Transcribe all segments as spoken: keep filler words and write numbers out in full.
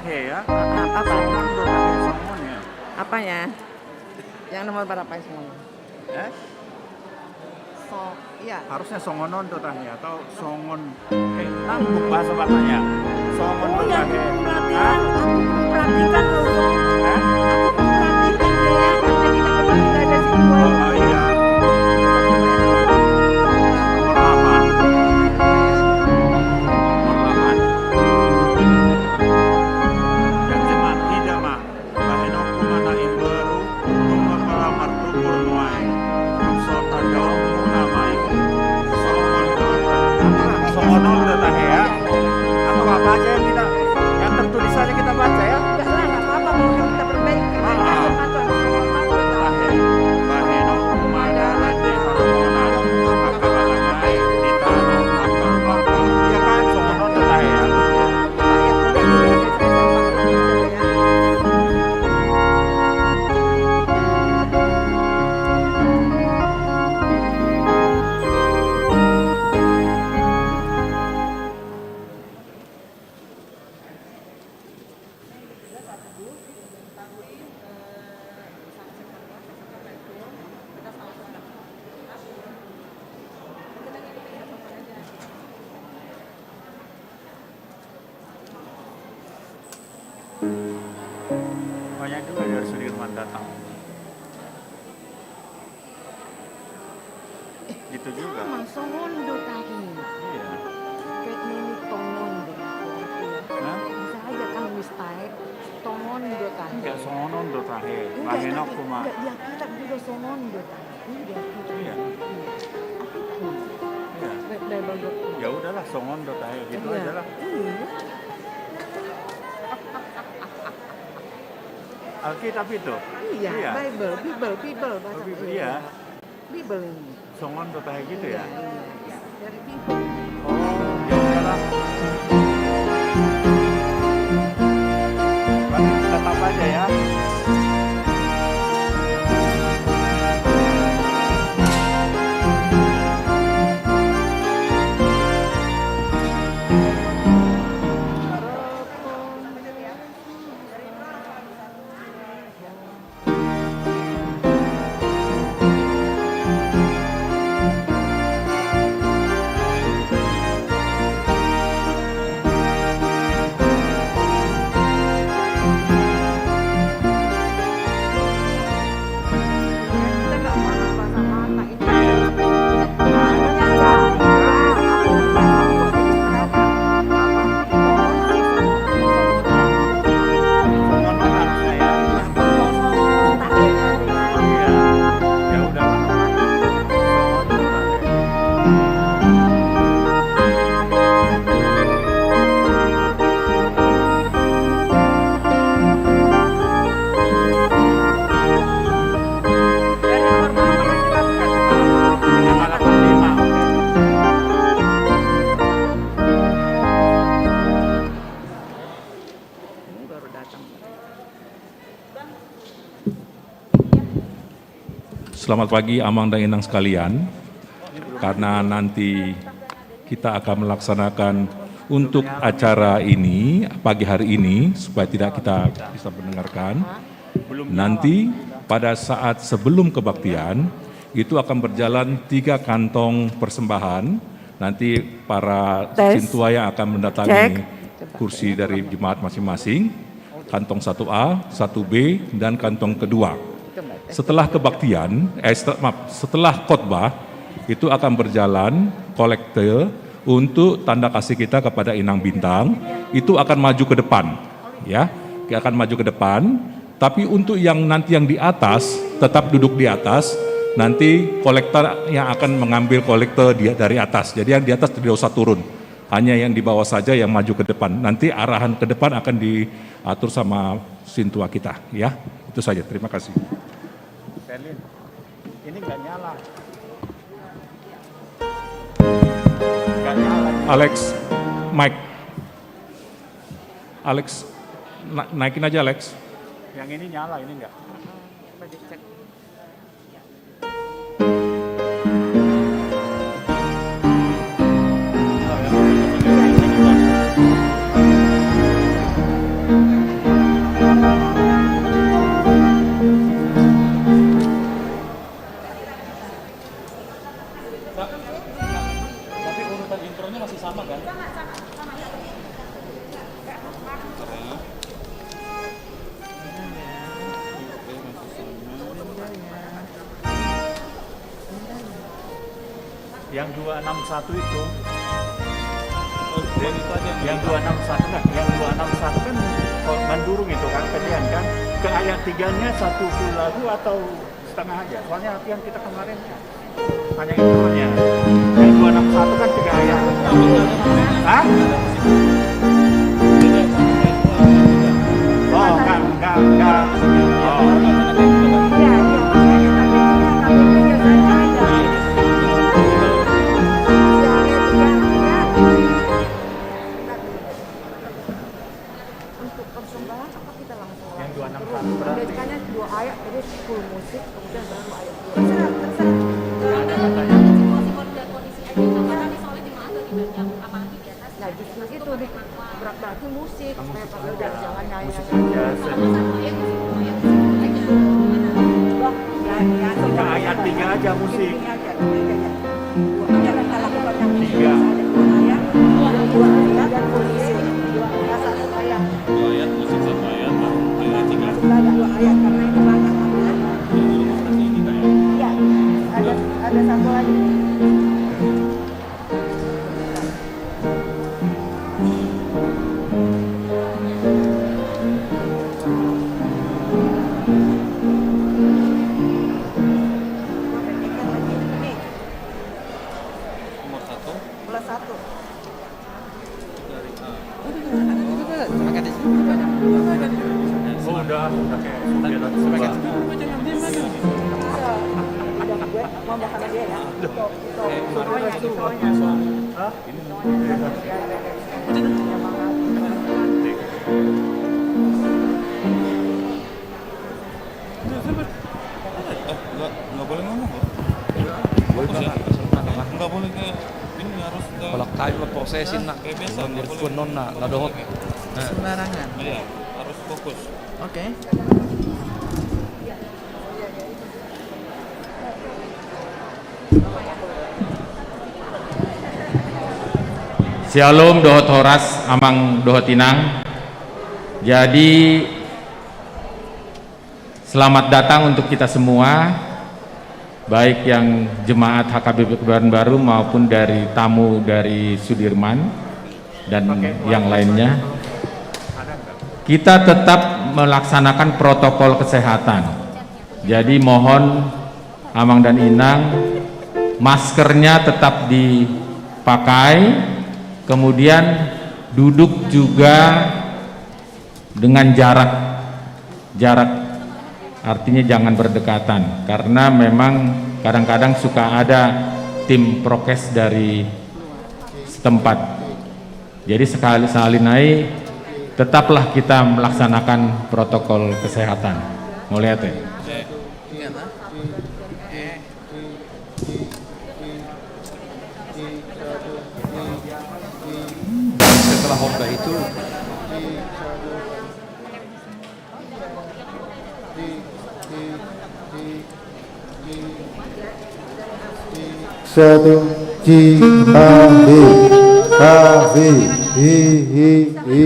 Iya. A-, a-, apa? Songon do tahe, songon ya. Apanya? Yang nomor berapa yang songon? Eh? So, iya. Harusnya songon on do tahe atau songon, eh, nyambung bahasa Bataknya. Songon do tahe. Oh, iya, aku belum perhatikan. Hah? Aku belum perhatikan loh, Bang. Hah? Aku belum perhatikan ya. Jadi kita kembali ke situ aja. Oh, iya. Nomor delapan. Nomor delapan. Yang cemat, tidak, Mak. Bahenonku ma na imberu, nunga pala martubu nuaeng, dung so tadok muna ma i. Songon do tahe. Songon on do tahe ya. Atau apa aja yang kita, yang tertulis aja kita baca ya. Enggak lah, enggak apa-apa, mau kita perbaiki. Ah, ah. Ada satu yang songon on do tahe. Bahenonku ma dalan di haramonan, angka balang aek di tano, angka bangka. Iya kan, songon on do tahe ya. Banyak juga dari Sudirman datang. Eh, gitu juga. Emang songon do tahe. Iya. Kayak nini tongon do tahe. Hah? Bisa aja kan mistake, tongon do tahe. Enggak, songon on do tahe. Enggak, bahenonku ma. Enggak, di Alkitab juga songon do tahe. Iya. Iya. Iya. Iya. Baik, baik, baik. Ya udahlah, songon do tahe gitu aja lah. Iya. Alkitab itu? Iya, iya. Bible, Bible, Bible, bahasa Bible, Bible. Iya. Bible ini. Songon do tahe gitu ya? Iya, iya, iya. Dari Bible. Oh, ya udahlah. Berarti tetap aja ya. Ini baru datang. Selamat pagi, Amang dan Inang sekalian. Karena nanti kita akan melaksanakan untuk acara ini, pagi hari ini, supaya tidak kita bisa mendengarkan, nanti pada saat sebelum kebaktian, itu akan berjalan tiga kantong persembahan. Nanti para sintua yang akan mendatangi kursi dari jemaat masing-masing, kantong satu A, satu B, dan kantong kedua. Setelah kebaktian, eh, setel-, maaf, setelah khotbah, itu akan berjalan kolekte untuk tanda kasih kita kepada Inang Bintang, itu akan maju ke depan, ya, akan maju ke depan. Tapi untuk yang nanti yang di atas, tetap duduk di atas, nanti kolektor yang akan mengambil kolekte di, dari atas. Jadi yang di atas tidak usah turun, hanya yang di bawah saja yang maju ke depan. Nanti arahan ke depan akan diatur sama sintua kita, ya. Itu saja, terima kasih. Berlin, ini nggak nyala. Nggak nyala. Alex, mic. Alex, na-, naikin aja, Alex. Yang ini nyala, ini enggak. Coba dicek. Yang dua enam satu itu. Yang dua enam satu kan, yang dua enam satu kan mandurung itu kan, pilihan kan. Ke ayat tiganya satu full lagu atau setengah aja? Soalnya latihan kita kemarin hanya intronya. Yang dua enam satu kan tiga ayat. Hah? Oh, enggak, enggak, enggak. Oh. Untuk persembahan apa kita langsung? Yang dua enam satu berarti. Biasanya dua ayat, jadi full musik, kemudian baru ayat dua. Terserah, terserah. Ada katanya. Situasi dan kondisi aja, karena ini soalnya jemaah lagi banyak, apalagi di atas. Nah, justru itu, Dik. Berat, berarti musik, supaya pas jalan nyanyi. Musik aja. Kalau satu ayat, musik, dua ayat, musik aja. Wah, ya, ya, ayat tiga aja musik. Ini aja, ini aja. Tiga. Dua ayat, musik satu ayat, baru ayat tiga. Dua ayat, karena ini banyak, kan? Iya, ada, ada satu lagi. Nomor satu. Kelas satu. Dari A. Oh, udah, udah kayak sepeda. Udah, gue mau makan aja ya. Hah? Eh, nggak, nggak boleh ngomong, loh. Boleh, Bang. Nggak boleh kayak ini, harus kayak, kalau kayu proses, nah, kayak biasa, nggak boleh. Nona, nggak dohot. Nah. Sembarangan. Iya, harus fokus. Oke. Syalom dohot horas, amang dohot inang. Jadi, selamat datang untuk kita semua, baik yang jemaat H K B P Kebayoran Baru maupun dari tamu dari Sudirman dan yang lainnya. Kita tetap melaksanakan protokol kesehatan. Jadi, mohon amang dan inang, maskernya tetap dipakai, kemudian duduk juga dengan jarak, jarak, artinya jangan berdekatan, karena memang kadang-kadang suka ada tim prokes dari setempat. Jadi, sekali, sahali nai, tetaplah kita melaksanakan protokol kesehatan. Mauliate. Setelah khotbah itu, satu, ci, ha, hi, ha, hi, hi, hi.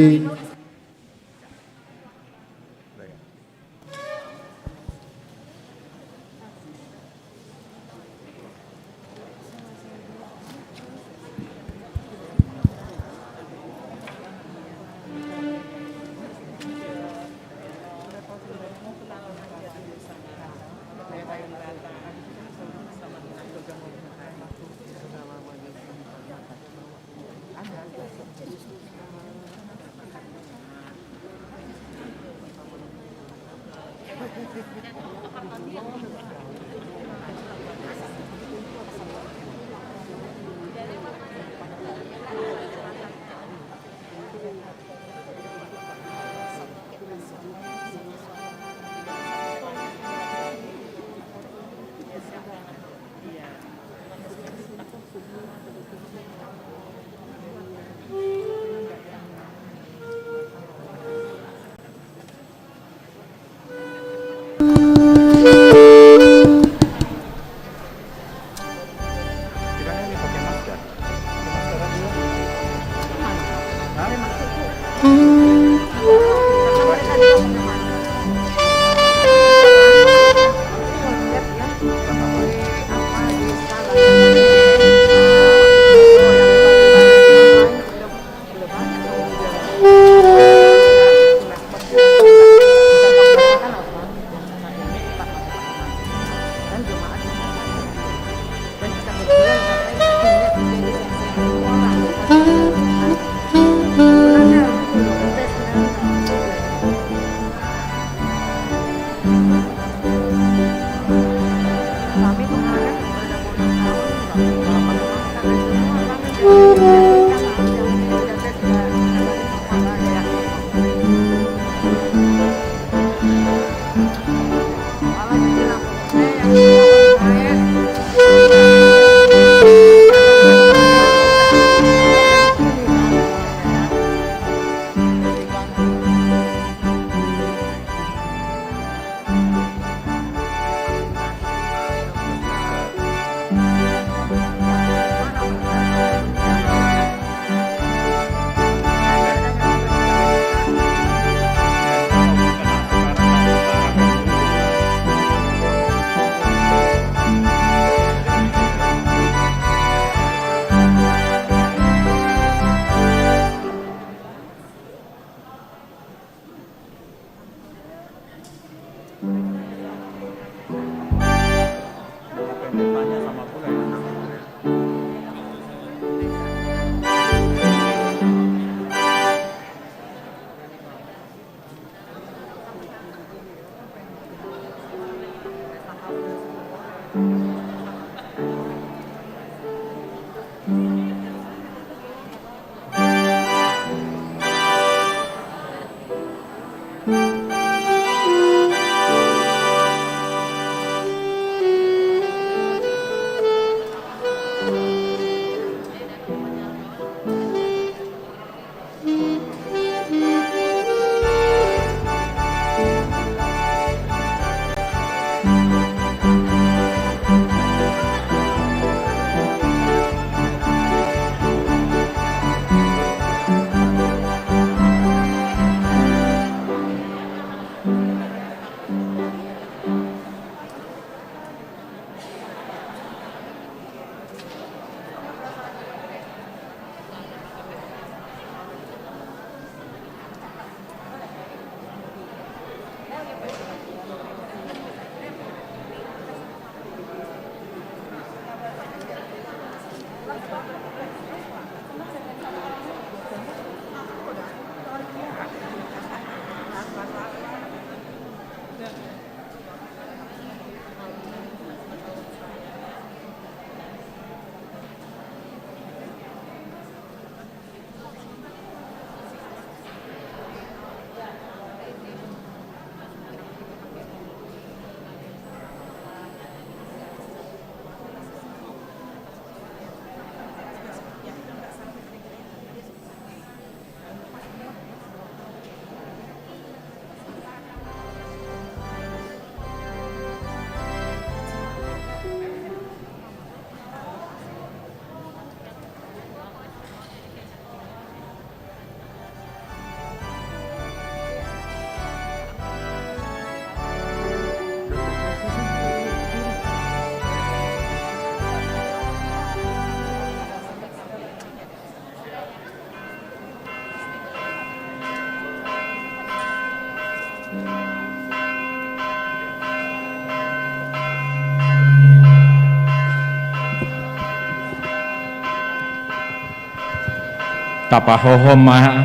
Tapahohom ma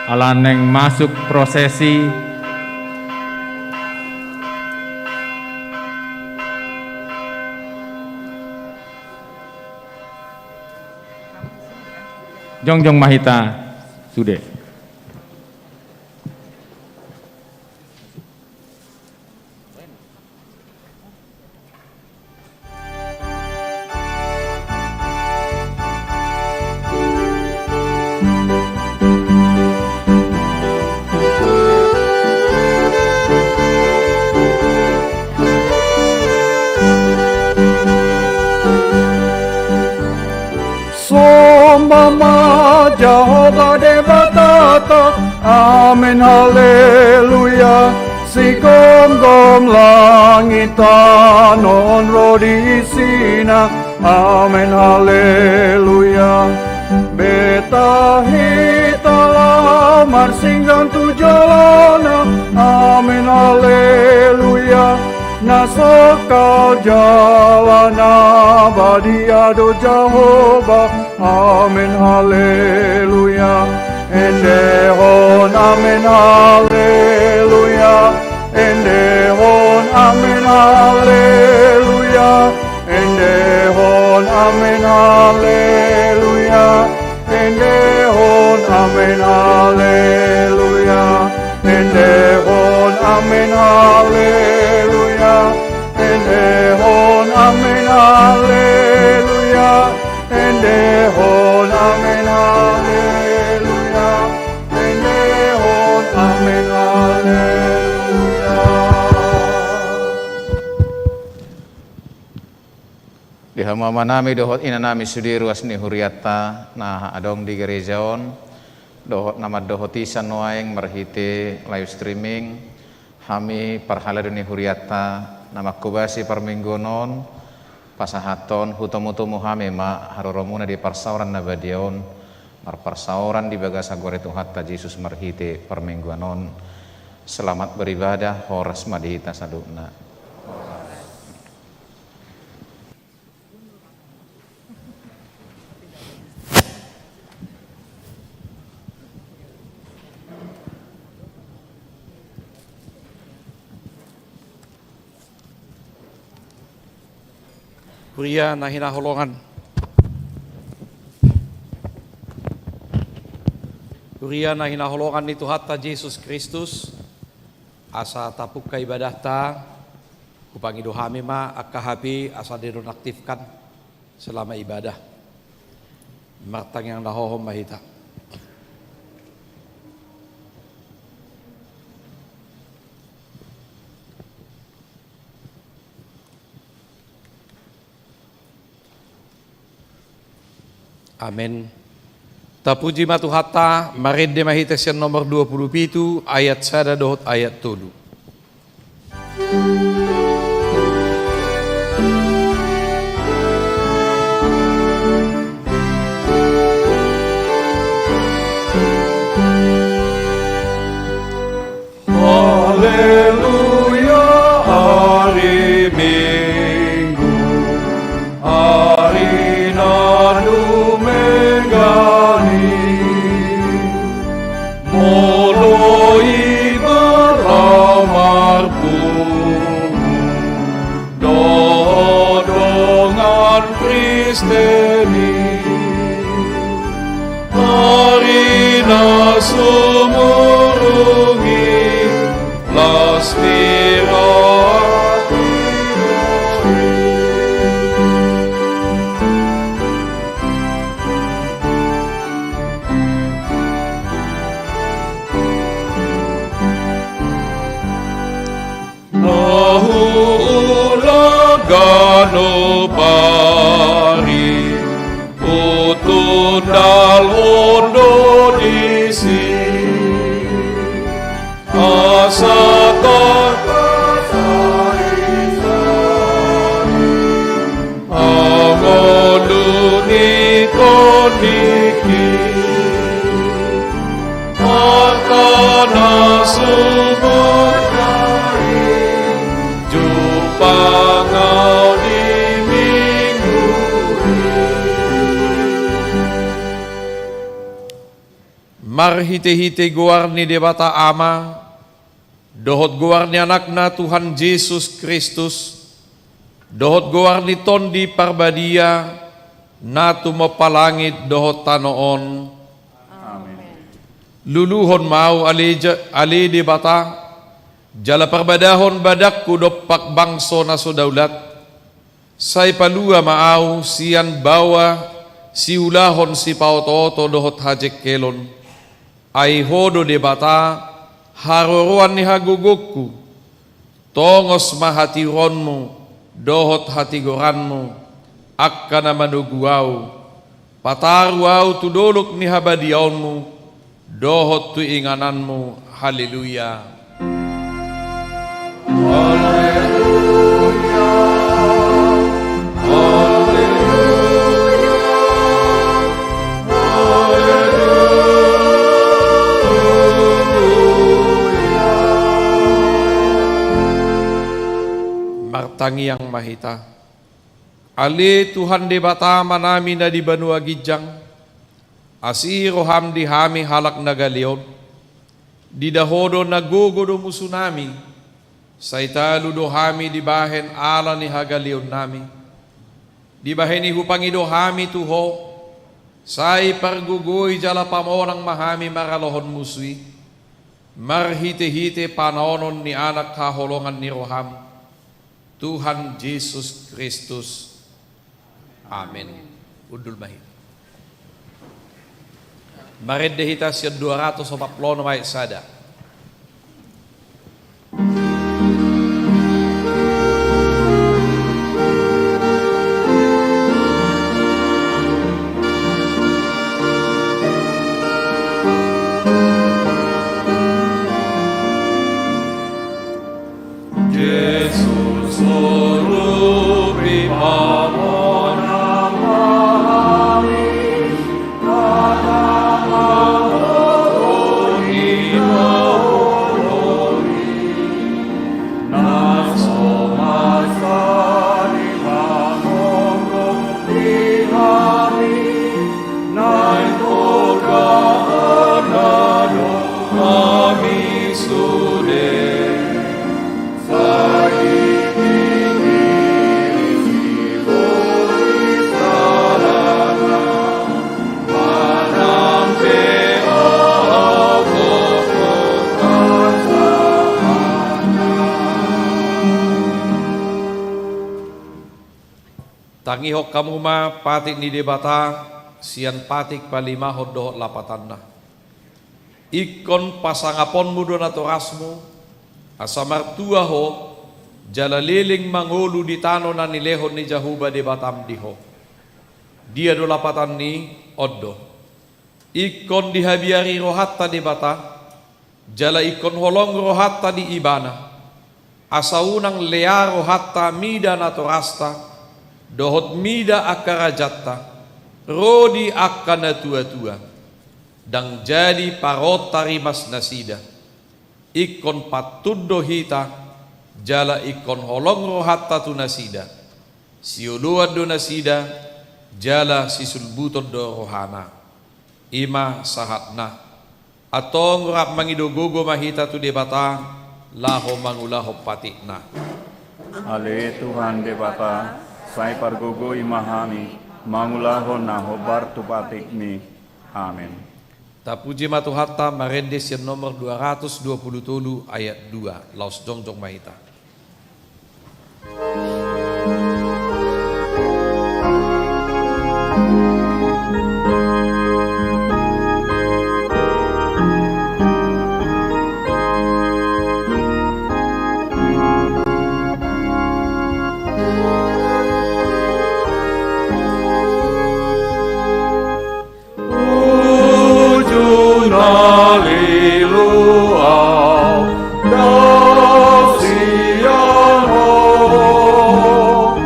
ala naeng masuk prosesi. Jongjong ma hita sude. Somba ma Jahowa Debatata, amen haleluya. Sigomgom langit tano on ro di isina, amen haleluya. Beta hita laho marsinggang tu jolona. Amen, haleluya. Na songkal jala na badia do Jahowa. Amen, haleluya. Endehon amen, haleluya. Endehon amen, haleluya. Endehon amen, haleluya. Endehon amen, haleluya. Endehon amen, haleluya. Endehon amen, haleluya. Endehon amen, haleluya. Endehon amen, haleluya. Di hamu amanami dohot inanami sude ruas ni hurianta na adong di gereja on, dohot na mandohoti sian nuaeng marhite live streaming, hami parhalado ni hurianta na manghobasi parmingguon on, pasahathon hutomutomu hami ma haroromuna di parsaoran na badia on, marparsaoran di bagasan goar ni Tuhanta Jesus marhite parmingguon on. Selamat beribadah, horas ma di hita saluhutna. Huria na hinaholongan. Huria na hinaholongan ni Tuhanta Jesus Kristus, asa tapungka ibadahta, hupangido hami ma angka H P asa dinonaktifkan selama ibadah. Martangiang na hohom ma hita. Amen. Tapuji ma Tuhanta, marende ma hita sian nomor dua puluh pitu, ayat sada dohot ayat tolu. Haleluya, ari Minggu, ari na dumenggan i, molo iberra marpungu dohot dongan Kristen i. Ari na sumurung i las ni roha. Na huula ganup ari, hutundalhon do disi, asa tangkas hangolu ni tondik i. Angka na sumurung i, jumpang au di Minggu i. Marhitehite goar ni Debata Ama, dohot goar ni Anakna Tuhan Jesus Kristus, dohot goar ni Tondi Parbadia, na tumompa langit dohot tano on. Amen. Luluhon ma au ale Ja-, ale Debata, jala parbadahon badangku dompak bangso na so daulat. Sai palua ma au sian baoa siulahon sipaotooto dohot hajengkelon. Ai Ho do Debata, haroroan ni hagogongku. Tongos ma hatiuronmu dohot hatigoranmu, angka na manogu au. Pataru au tu dolok ni habadiaonmu dohot tu ingananmu. Haleluya. Haleluya. Tangiang ma hita. Ale Tuhan Debata Amanami na di banua ginjang, asi roham di hami halak na gale on, diida Ho do na gogo do musunami, sai talu do hami dibahen ala ni hagaleonnami. Dibahen i hupangido hami tu Ho, sai pargogoi jala pamonang ma hami maralohon musu i, marhitehite panaonon ni Anak haholongan ni roham, Tuhan Jesus Kristus. Amen. Hundul ma hita. Marende hita sian dua ratus opat pulu onom ayat sada. Jesus, solu pipamonang ma hami, Tangihon hamu ma patik ni Debata sian patik palimahon dohot lapatanna. Ingkon pasangaponmu do natorasmu, asa martua ho, jala leleng mangolu di tano na nilehon ni Jahowa Debatam di ho. Dia do lapatan ni i? On do. Ingkon dihabiari rohanta Debata, jala ingkon holong rohanta di Ibana, asa unang lea rohanta mida natorasta, dohot mida angka rajanta, ro di angka natuatua. Ndang jadi paronta rimas nasida. Ingkon pantun do hita, jala ingkon holong rohanta tu nasida. Sioloan do nasida, jala sisulbuton do rohana. I ma sahatna. Antong rap mangido gogo ma hita tu Debata, laho mangulahon patikna. Ale Tuhan Debata, sai pargogoi ma hami, mangulahon na hombar tu patikmi. Amen. Tapuji ma Tuhanta, marende sian nomor dua ratus dua pulu tolu ayat dua, laos jongjong ma hita. Uju na lilu au, ndang sian Ho,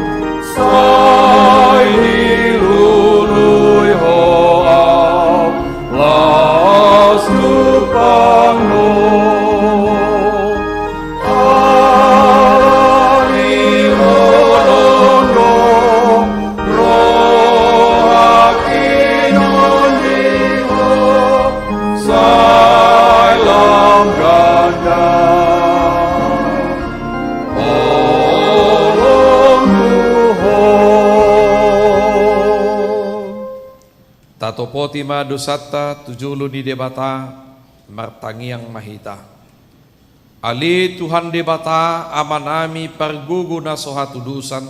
sai dilului Ho au, laos tumpangmu. Alani holong do, roha hinon ni Ho, sai lam ganda holong tu Ho. Tatopoti ma dosanta tu jolo ni Debata, martangiang ma hita. Ale Tuhan Debata, Amanami pargogo na so hatudosan,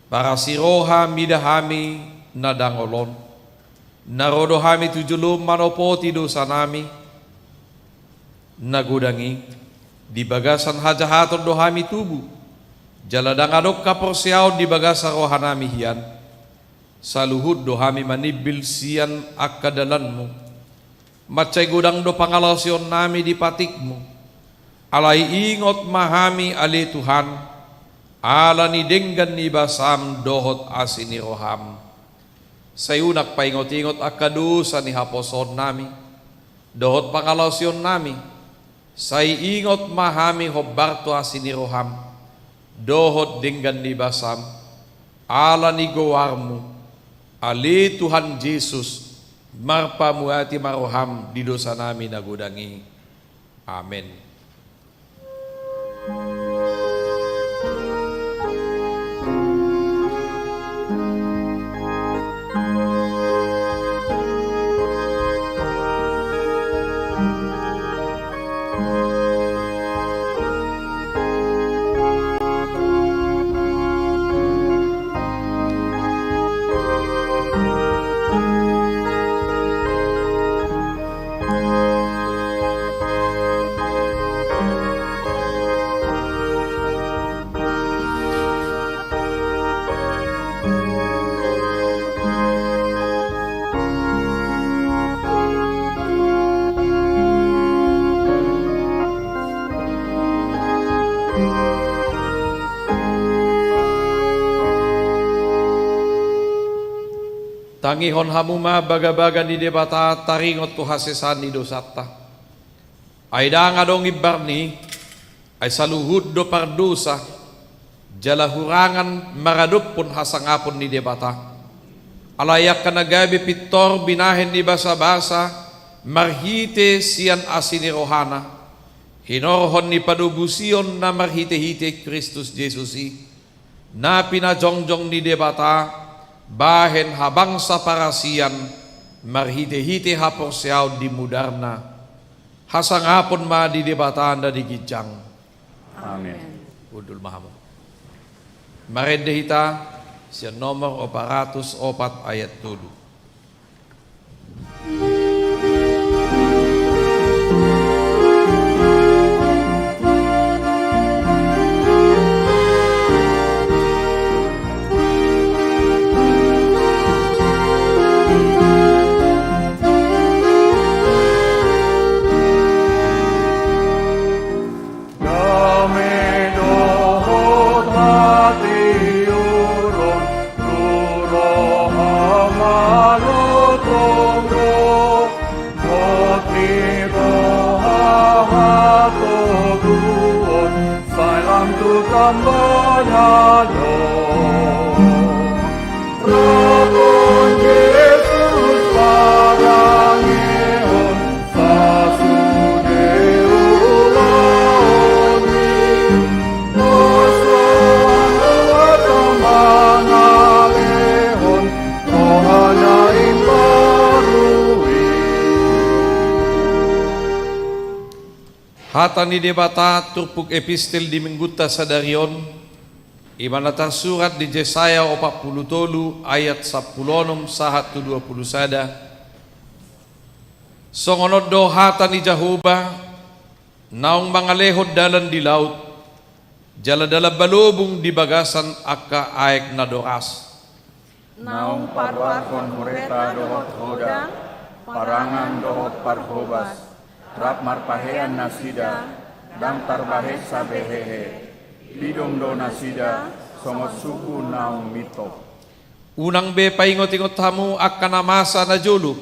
parasi roha mida hami na dangol on, na ro do hami tu jolom manopoti dosanami na godang i, di bagasan hajahaton do hami tubu, jala ndang adong haporseaon di bagasan rohanami hian. Saluhut do hami manimbil sian angka dalanmu. Mansai godang do pangalaosionnami di patikmu. Alai ingot ma hami ale Tuhan, ala ni denggan ni basam dohot asi ni roham. Sai unang paingot-ingot angka dosa ni haposoonnami, dohot pangalaosionnami, sai ingot ma hami hombar tu asi ni roham, dohot denggan ni basam, ala ni goarmu, ale Tuhan Jesus, marpamuati ma roham di dosanami na godang i. Amen. Tangihon hamu ma bagabaga ni Debata taringot tu hasesaan ni dosanta. Ai ndang adong imbarni, ai saluhut do pardosa, jala hurangan maradophon hasangapon ni Debata. Alai angka na gabe pintor binahen ni basabasa marhite sian asi ni rohana, hinorhon ni padobusion na marhitehite Kristus Jesus i, na pinajongjong ni Debata bahen habangsa parasian marhitehite haporseaon di mudarna, hasangapon ma di Debata na di ginjang. Amen. Hundul ma hamu. Marende hita sian nomor opat ratus opat ayat tolu. Dame dohot hatiuron, tu roha malotong do, hot ni roha hatoguon, sai lam tu tamba ni alo. Raton Jesus parangehon, sasude ulaon i, pos rohana mangalehon, rohana imbaru i. Hata ni Debata turpuk epistel di minggunta sadari on, i ma na tarsurat di Jesaya opat pulu tolu ayat sampulu onom sahat tu dua pulu sada. Songon on do hata ni Jahowa, naung mangalehon dalan di laut, jala dalan balobung di bagasan angka aek na doras. Naung paruarhon hureta dohot hoda, parangan dohot parhobas, rap marpahean nasida, ndang tarbahensa be hehe, pidong do nasida, songon suku naung mintop. Unang be paingotingot hamu angka na masa na jolo,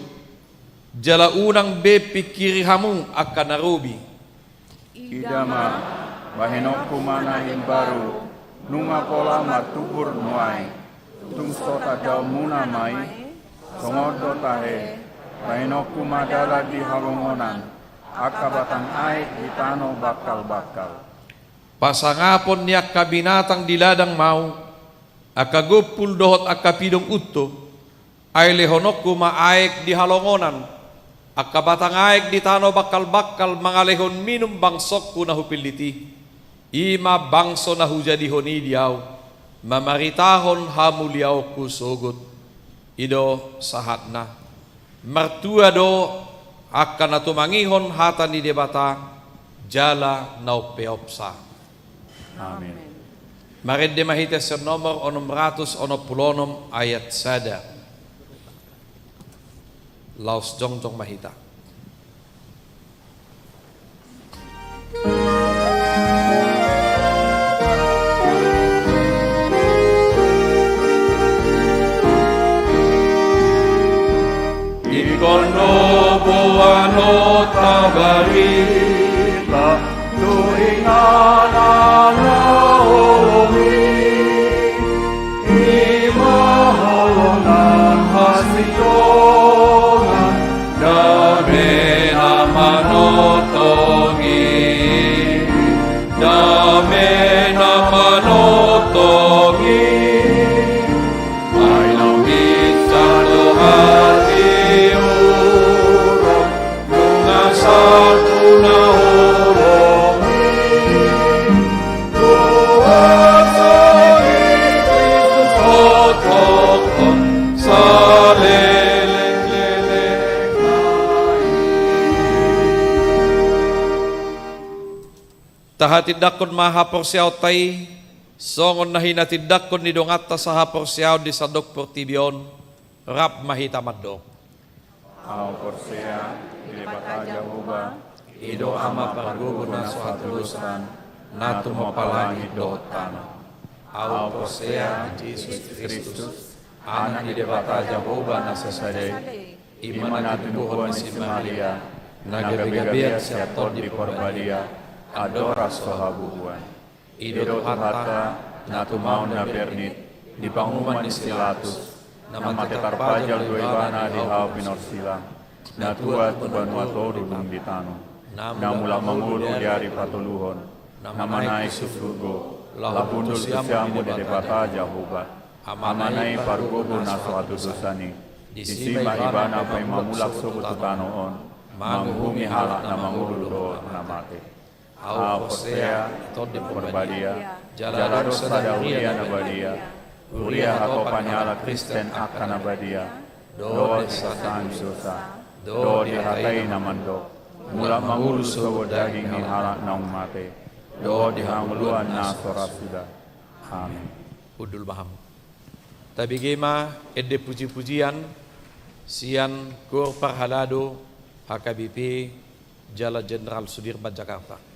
jala unang be pingkiri hamu angka na robi. Ida ma, bahenonku ma na imbaru, nunga pola martumbur nuaeng, tung so tandaonmuna ma i. Songon do tahe, bahenonku ma dalan di halongonan, angka batang aek di tano bangkalbangkal. Pasangapon ni angka binatang di ladang ma au, angka gompul dohot angka pidong unto, ai lehononku ma aek di halongonan, angka batang aek di tano bangkalbangkal mangalehon minum bangsongku na hupillit i. I ma bangso na hujadihon i di au, mamaritahon hamuliaonku sogot. I do sahatna. Martua do angka na tumangihon hata ni Debata, jala na umpeopsa. Amen. Marende ma hita sian nomor onom ratus onom pulu onom ayat sada. Laos jongjong ma hita. Ingkon do boanonta barita tu inganan na olo Tahatindangkon ma haporseaonta i, songon na hinatindangkon ni donganta sahaporseaon di sandok portibi on, rap ma hita mandok. Ahu porsea, di Debata Jahowa, i do Ama pargogo na so hatudosan, na tumompa langit dohot tano. Ahu porsea, Jesus Kristus, Anak ni Debata Jahowa na sasada i, i ma na tinubuhon ni si Maria, na gabegabean sian Tondi Porbadia, andorang so habubuhan. I do Tuhanta, na tumaon na bernit, di panguhuman ni si Pilatus, na mate tarpajal do ibana di hau pinorsila, na tuat tu banua toru dung di tano, na mulak mangolu di ari patoluhon, na manaek tu surgo, laho hundul tu siamun ni Debata Jahowa, Amana i pargogo na so hatudosan i, disi ma ibana paima mulak sogot tu tano on, manguhumi halak na mangolu dohot na mate. Ahu porsea, Tondi Porbadia, jala adong sada huria na badia, huria hatopan ni halak Kristen angka na badia, dohot hesehesaan ni dosa, dohot di hata i na mandok, mulak mangolu sogot daging ni halak naung mate, dohot di hangoluan na so ra suda. Amin. Hundul ma hamu. Tabege ma ende pujipujian sian Koor Parhalado H K B P Jalan Jenderal Sudirman Jakarta.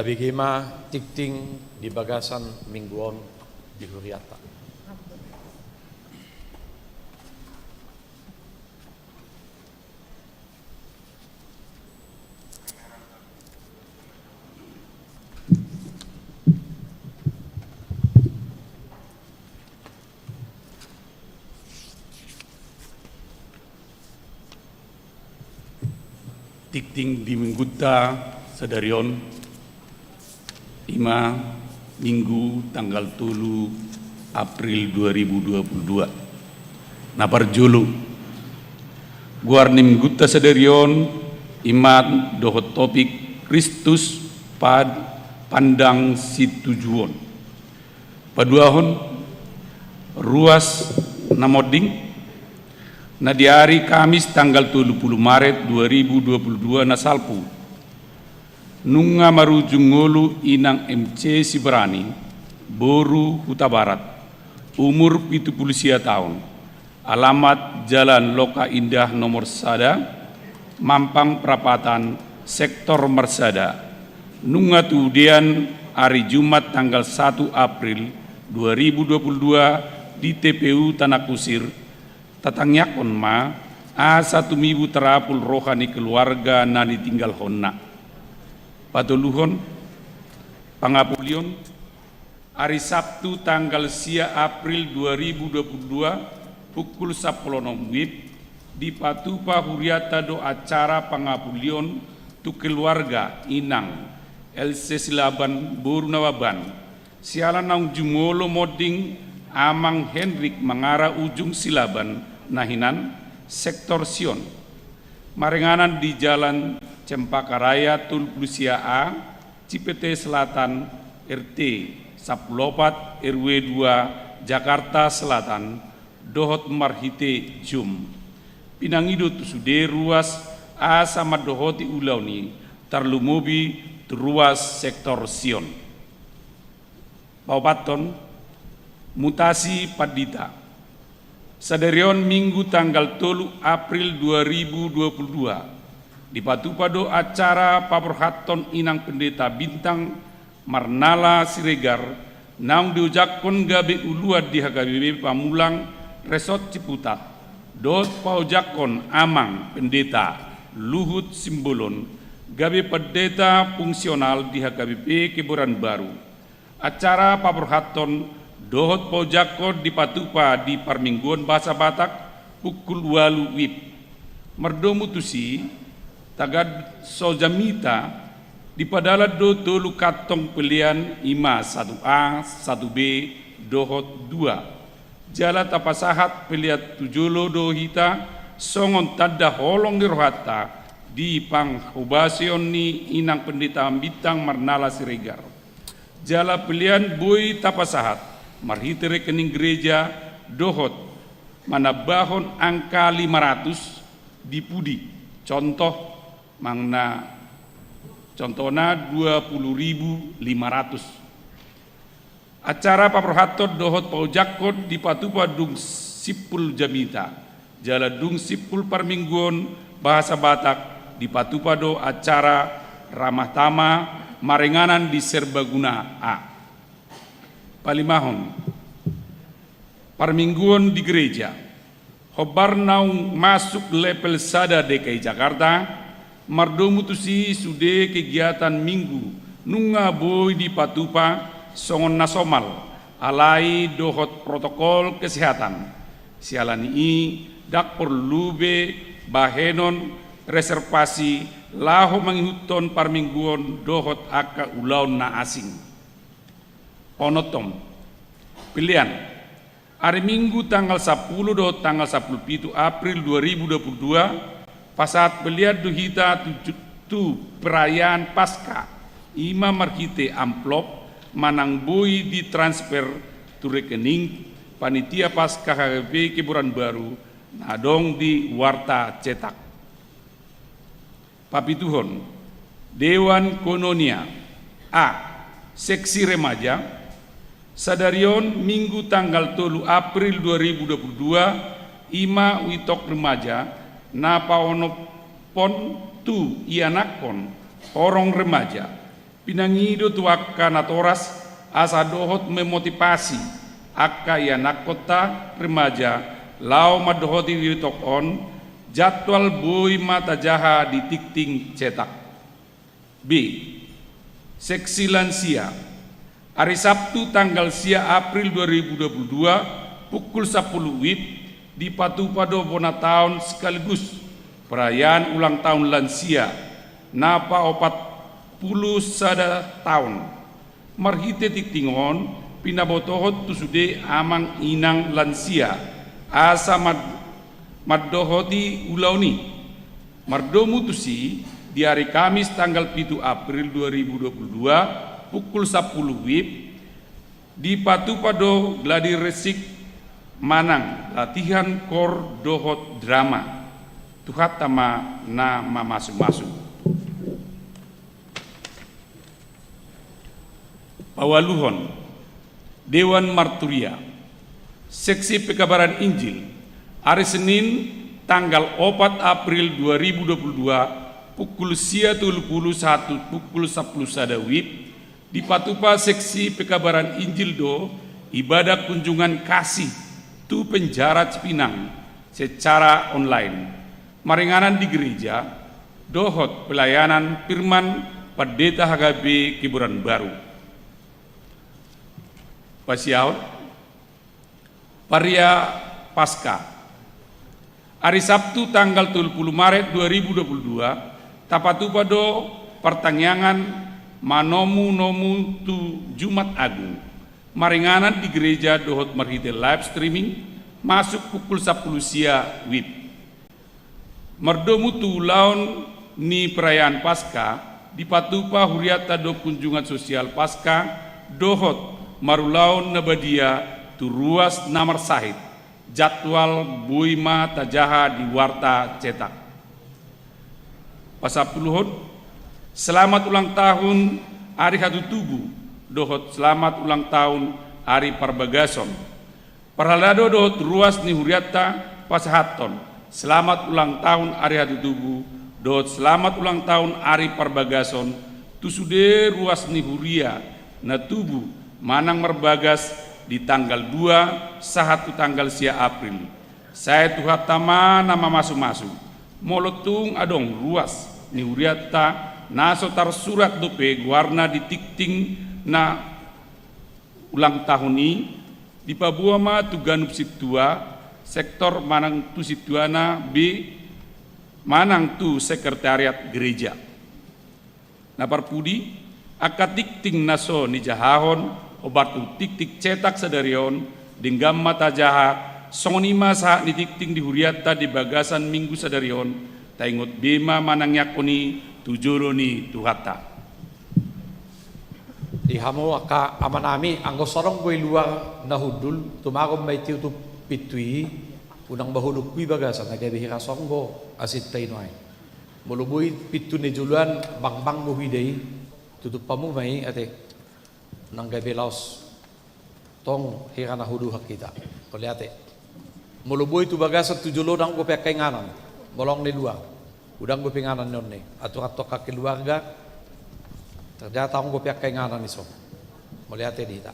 Bege ma tingting di bagasan minggu on di huriata. Tingting di minggunta sadari on, ima Minggu tanggal tolu April dua ribu dua puluh dua. Na parjolo, goar ni minggunta sadari on ima dohot topik Kristus pad-, pandang situjuon. Paduahon, ruas na monding, na di ari Kamis tanggal tolu pulu Maret dua ribu dua pulu dua na salpu. Nunga marujung ngolu inang M C Sibarani, boru Hutabarat, umur pitu pulu sia taon, alamat Jalan Loka Indah nomor sada, Mampang Prapatan, Sektor Marsada. Nunga tudean ari Jumat tanggal satu April dua ribu dua pulu dua di T P U Tanah Kusir, tatangiangkon ma asa tumibu tarapul roha ni keluarga na nitinggalhonna. Patoluhon, pangapulion. Ari Sabtu tanggal sia April dua ribu dua pulu dua, pukul sampulu onom WIB, dipatupa huriata do acara pangapulion tu keluarga inang Else Silaban boru Nababan, siala naung jumolo monding amang Henrik Mangara Ujung Silaban na hinan, Sektor Sion, maringanan di Jalan Cempaka Raya tolu pulu sia A, Cipete Selatan, R T sampulu opat, R W dua, Jakarta Selatan, dohot marhite Zoom. Pinangido tu sude ruas asa mandohoti ulaon i, tarlumobi tu ruas Sektor Sion. Paopathon, mutasi pandita. Sadari on Minggu tanggal tolu April dua ribu dua pulu dua, dipatupa do acara paborhathon inang Pendeta Bintang Marnala Siregar, naung diojakhon gabe uluan di H K B P Pamulang Resort Ciputat, dohot paojakhon amang Pendeta Luhut Simbolon, gabe pendeta fungsional di H K B P Kebayoran Baru. Acara paborhathon dohot paojakhon dipatupa di parmingguon bahasa Batak pukul ualu WIB. Mardomu tusi, tagad so jamita, dipadalan do tolu kantong pelean, ima satu A, satu B, dohot dua. Jala tapasahat pelean tu jolo do hita songon tanda holong ni rohanta di panghobasion ni inang Pendeta Bintang Marnala Siregar. Jala pelean boi tapasahat marhite rekening gereja dohot manambahon angka lima ratus di pudi. Contoh, mangana, contohna dua pulu ribu lima ratus. Acara paborhathon dohot paojakhon dipatupa dung simpul jamita. Jala dung simpul parmingguon bahasa Batak dipatupa do acara Ramah Tamah maringanan di Serbaguna A. Palimahon, parmingguon di gereja. Hombar naung masuk level sada D K I Jakarta, mardomu tusi sude kegiatan Minggu nunga boi dipatupa songon na somal, alai dohot protokol kesehatan. Siala ni i, ndang porlu be bahenon reservasi laho mangihuthon parmingguon dohot angka ulaon na asing. Onothon, pelean. Ari Minggu tanggal sampulu dohot tanggal sampulu pitu April dua ribu dua pulu dua, pasahat pelean do hita tu, tu perayaan Paskah, ima marhite amplop manang boi ditransfer tu rekening Panitia Paskah H K B P Kebayoran Baru na adong di warta cetak. Papituhon, Dewan Koinonia. A. Seksi remaja. Sadari on Minggu tanggal tolu April dua ribu dua pulu dua, ima uitok remaja na paonophon tu ianakhon horong remaja. Pinangido tu angka natoras asa dohot memotivasi angka ianakkonta remaja laho mandohoti di tok on jadwal boi ma tajaha di tingting cetak. B. Seksi lansia. Ari Sabtu tanggal sia April dua ribu dua puluh dua, pukul sampulu WIB, dipatupa do bona taon sekaligus perayaan ulang tahun lansia na paopat pulu sada taon. Marhite tingting on pinabotohon tu sude amang inang lansia asa mad-, mandohoti ulaon i. Mardomu tusi, di ari Kamis tanggal pitu April dua ribu dua puluh dua, pukul sampulu WIB, dipatupa do gladi resik manang latihan kor dohot drama. Tuhanta ma na mamasumasu. Paualuhon, Dewan Marturia. Seksi pekabaran Injil. Ari Senin, tanggal opat April dua ribu dua puluh dua, pukul sia tolu pulu sahat tu pukul sampulu sada WIB, dipatupa seksi pekabaran Injil do ibadah kunjungan kasih tu penjara Cipinang secara online. Maringanan di gereja, dohot pelayanan firman Pandeta H K B Kebayoran Baru. Pasiaon, Paria Paska. Ari Sabtu tanggal tolu pulu Maret dua ribu dua puluh dua, tapatupa do partangiangan manomu-nomu tu Jumat Agung. Maringanan di gereja dohot marhite live streaming, masuk pukul sampulu sia WIB. Mardomu tu ulaon ni perayaan Paska, dipatupa hurianta do kunjungan sosial Paska, dohot marulaon na badia tu ruas na marsahit, jadwal boi ma tajaha di warta cetak. Pasampuluhon, selamat ulang tahun ari hatutubu, dohot selamat ulang tahun ari parbagason. Parhalado dohot ruas ni hurianta pasahathon selamat ulang tahun ari hatutubu dohot selamat ulang tahun ari parbagason tu sude ruas ni huria na tubu manang marbagas di tanggal dua sahat tu tanggal sia April. Sai Tuhanta ma na mamasumasu. Molo tung adong ruas ni hurianta na so tarsurat dope goarna di tingting na ulang tahun i, dipaboa ma tu ganup sintua sektor manang tu sintuana be manang tu sekretariat gereja. Na parpudi, angka tingting na so nijahahon hombar tu tingting cetak sadari on, denggan ma tajaha, songon i ma sahat ni tingting di hurianta di bagasan minggu sadari on, taingot be ma manangiangkon i tu jolo ni Tuhanta. Di hamu angka amanami, anggo so adong do i luar na hundul, tumagon ma i tiutup pintu i, unang ma hundul tu bagasan, na gabe hira songon asinta i nuaeng. Molo boi pintu na joloan bangbang do huida i, tutup hamu ma i ate. Unang gabe laos tong hira na huduhak hita. Mauliate. Molo boi tu bagasan tu jolo ndang dope angka inganan. Molo adong na i luar, ndang dope inganan ni on i. Aturan tu angka keluarga. Ternyata ndang dope angka inganan i so. Mauliate di hita.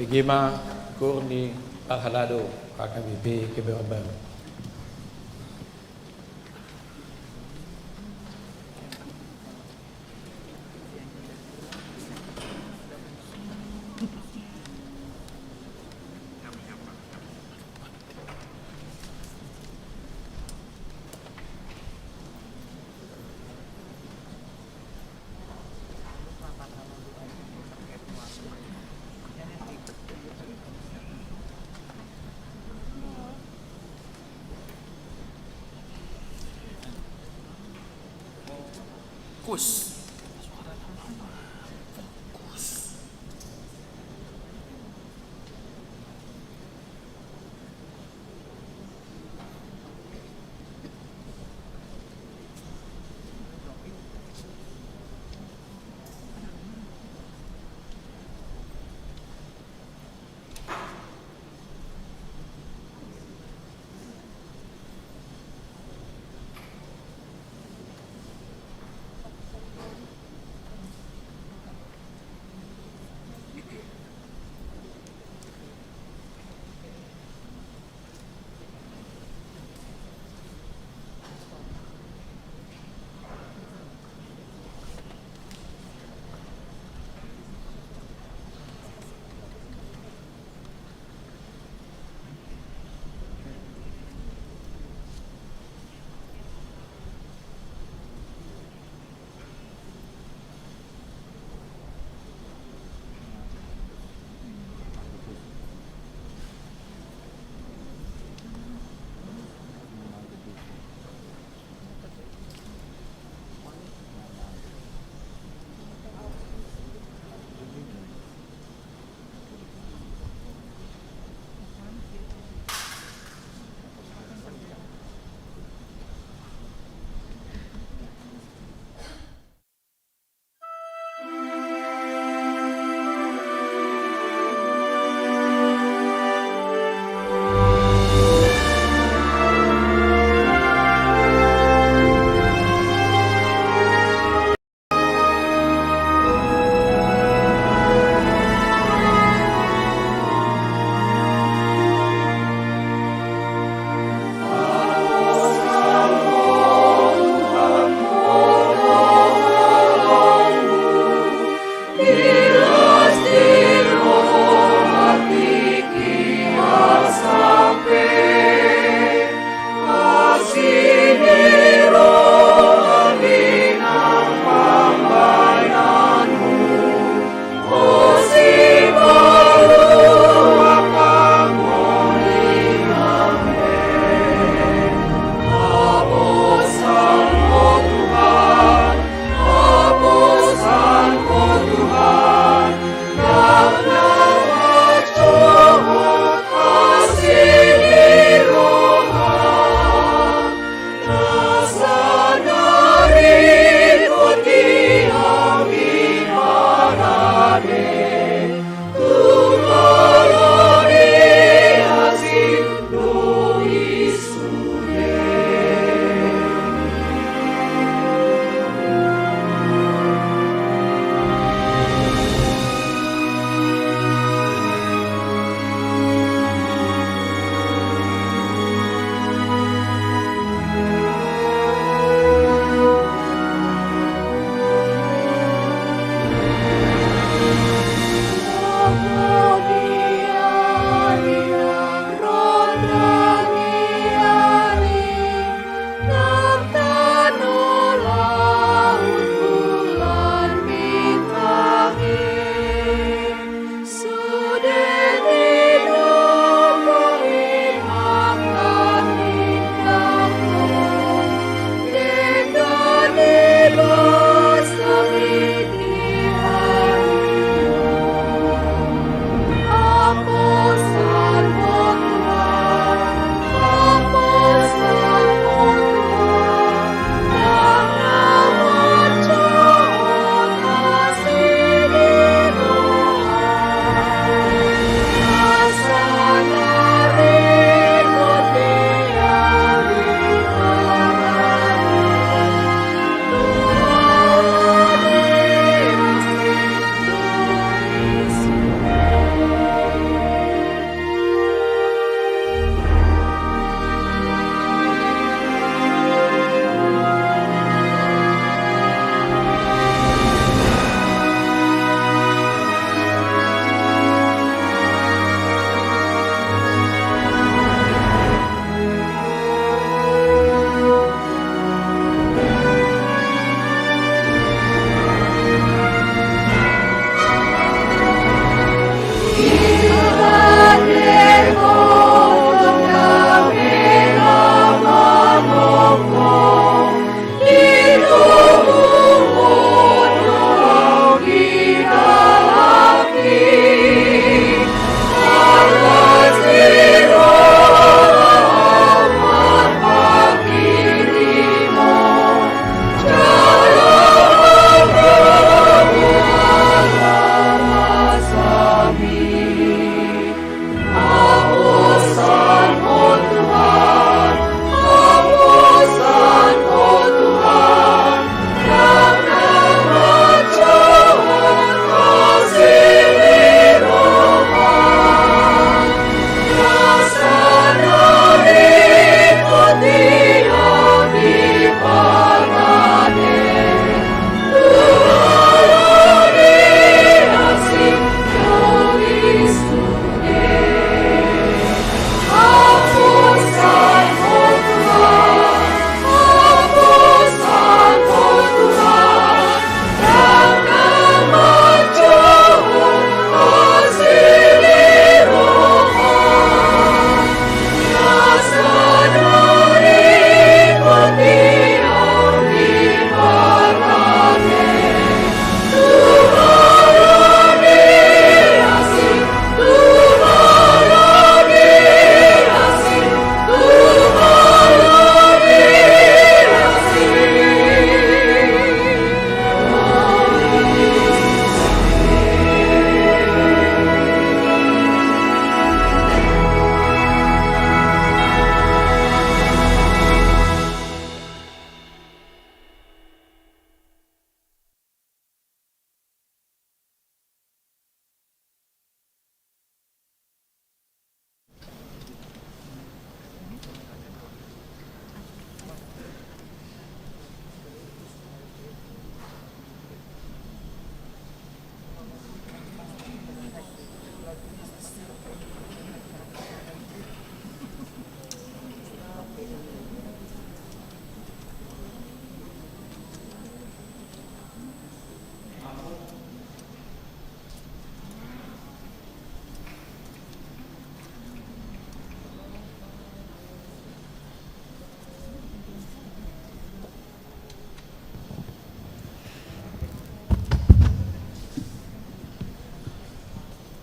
Ima goar ni parhalado H K B P Kebayoran Baru. Fokus. Fokus.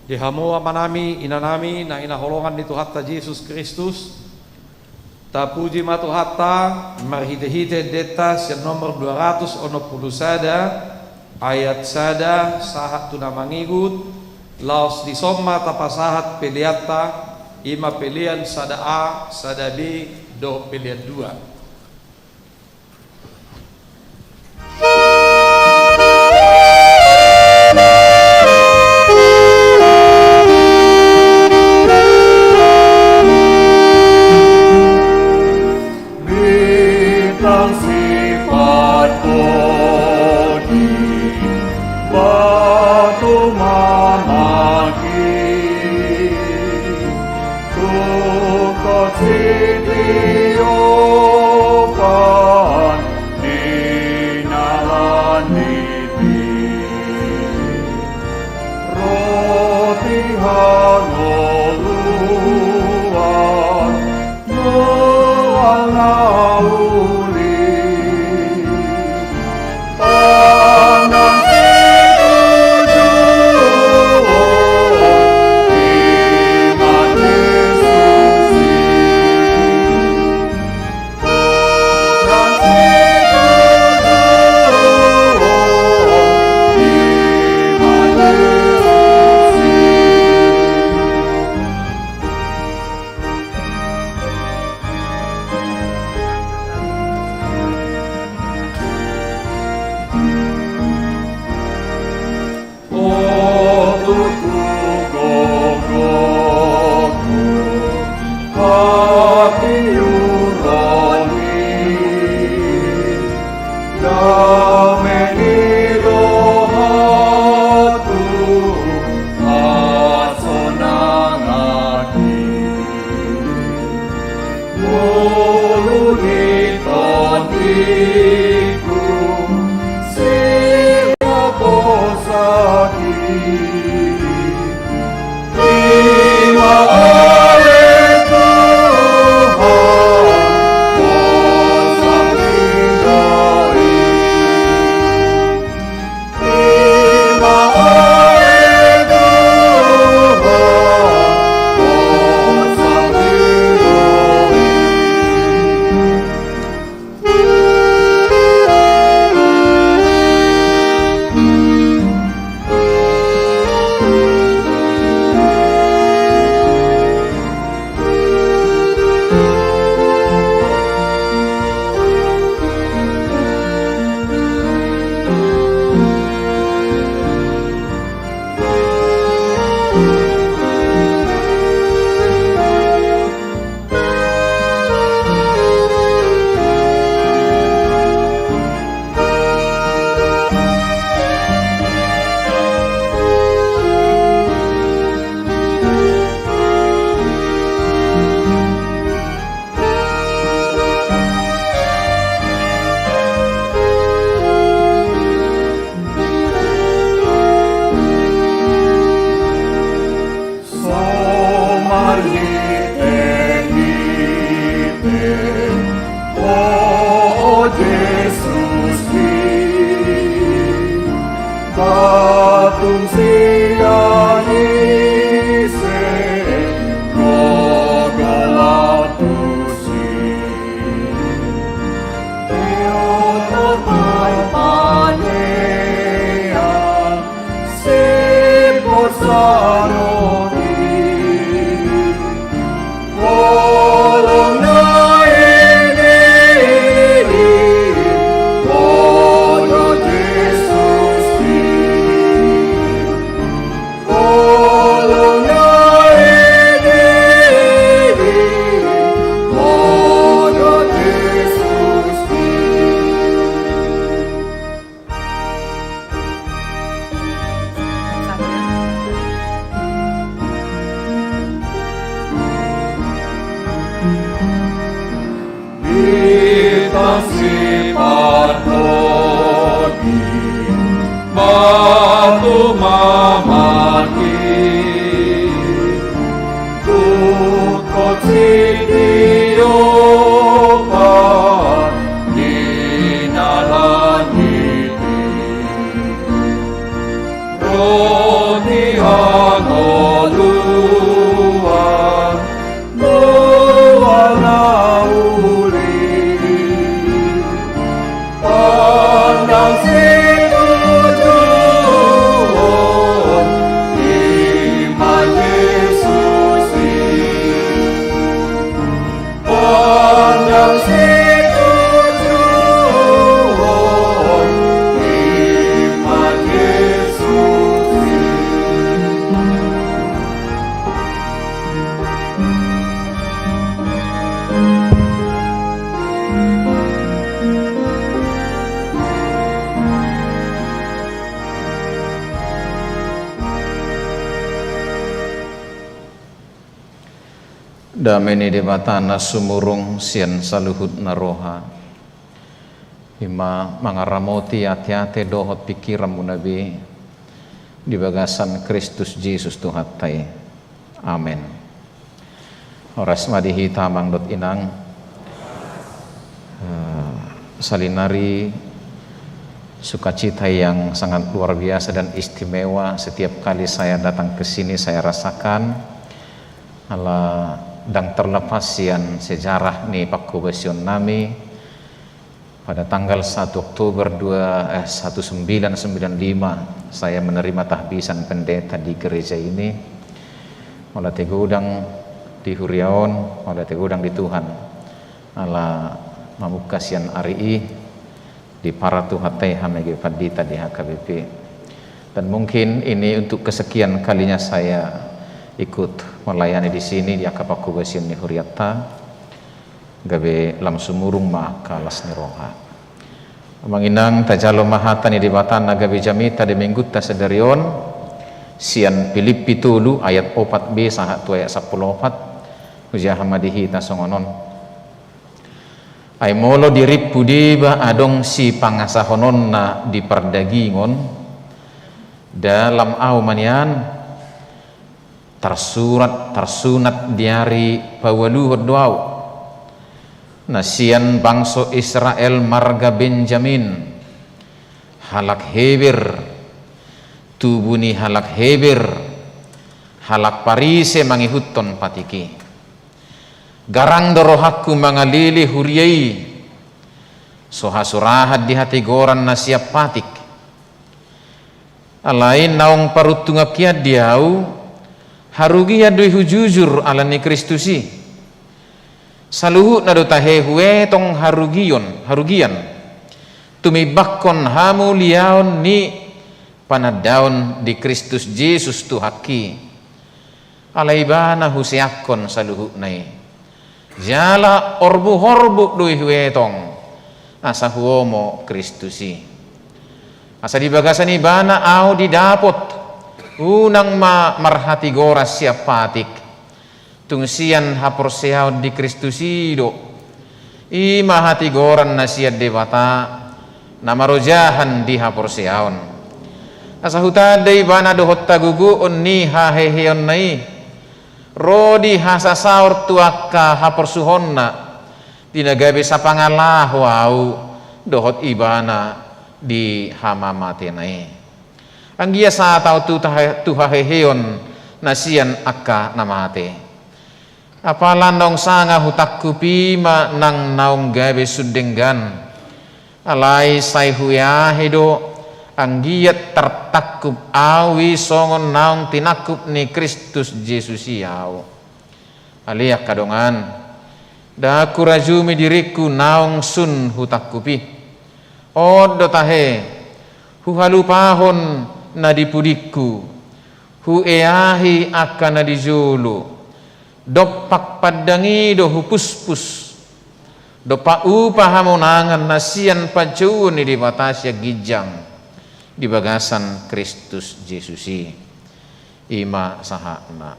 Di hamu amanami, inanami, na hinaholongan ni Tuhanta Jesus Kristus, tapuji ma Tuhanta, marhite-hite endenta sian nomor dua ratus onom pulu sada, ayat sada, sahat tu na mangigut, laos dison ma tapasahat peleanta, i ma pelean sada A, sada B, dohot pelean dua. Bintang sipat podi, batu mamagi, tungkot sitiopan di na landit i. Roti hangoluan, mual na uli. Pangan situjuon, i ma Jesus i. Otukku, gogoku, hatiuron i, dame ni rohangku, hasonanganki. Ngolu ni tondiku, sihaposanki. I ma ale Tuhan, posan ni dai. So marhite-hite Ho Jesus i, patung sian ise gogo latus i. Teot ma i panean siporsaroon i. Holong na ende i, Ho do Jesus i. Holong na ende i, Ho do Jesus i. Bintang sipat podi, batu mamagi, tungkot sitiopan di na landit i. Roti hangoluan, Dame ni Debata na sumurung sian saluhutna roha, i ma mangaramoti ateate dohot pingkiranmuna be di bagasan Kristus Jesus Tuhanta i. Amen. Horas ma di hita amang dohot inang. Eh, sahali nari sukacita yang sangat luar biasa dan istimewa setiap kali saya datang ke sini saya rasakan. Ala ndang terlepas sian sejarah ni panghobasion nami, pada tanggal satu Oktober dua, eh, seribu sembilan ratus sembilan puluh lima, saya menerima tahbisan pendeta di gereja ini. Mauliate godang di huria on, mauliate godang di Tuhan. Ala mamungka sian ari i, dipara Tuhanta i hami gabe pandita di H K B P. Dan mungkin ini untuk kesekian kalinya saya ikut melayani di sini di angka panghobasion ni hurianta, gabe lam sumurung ma angka las ni roha. Amang inang, tajalo ma hata ni Debata na gabe jamita di minggunta sadari on, sian Pilippi tolu ayat opat be sahat tu ayat sampulu opat, hujaha ma di hita songon on. Ai molo dirimpu deba adong sipangasahononna di pardagingon, dalam au ma nian, tarsurat, tarsunat di ari paualuhon do au. Na sian bangso Israel marga Benjamin, halak Heber, tubu ni halak Heber, halak Parise mangihuthon patik i. Garang do rohangku mangalele huria i, so hasurahan di hatigoran na sian patik. Alai naung paruntungan hian di au, harugian do i hujujur ala ni Kristus i. Saluhutna do tahe huetong harugion, harugian, tumimbangkon hamuliaon ni panandaon di Kristus Jesus Tuhanki. Ala Ibana huseakkon saluhutna i. Jala orbuk-orbuk do i huetong, asa huomo Kristus i. Asa di bagasan Ibana au didapot, unang ma marhatigoran sian patik. Tung sian haporseaon di Kristus i do. I ma hatigoran na sian Debata, na marojahan di haporseaon. Asa hutanda Ibana dohot hagogoon ni haheheonna i, ro di hasasaor tu angka haporsuhonna, di na gabe sapangalaho au dohot Ibana di hamamatena i. Anggiat sahat au tu tahe-, tu haheheon na sian angka na mate. Apala naung sanga hutangkup i ma nang naung gabe sun denggan. Alai sai hueahi do, anggiat tartangkup au i songon naung tinangkup ni Kristus Jesus i au. Ale angka dongan, ndang hurajumi diringku naung sun hutangkup i. On do tahe, huhalupahon na di pudingku, hueahi angka na di jolo, dompak pandang i do hupuspus, dompak upa hamonangan na sian panjouon ni Debata sian ginjang di bagasan Kristus Jesus i. I ma sahatna.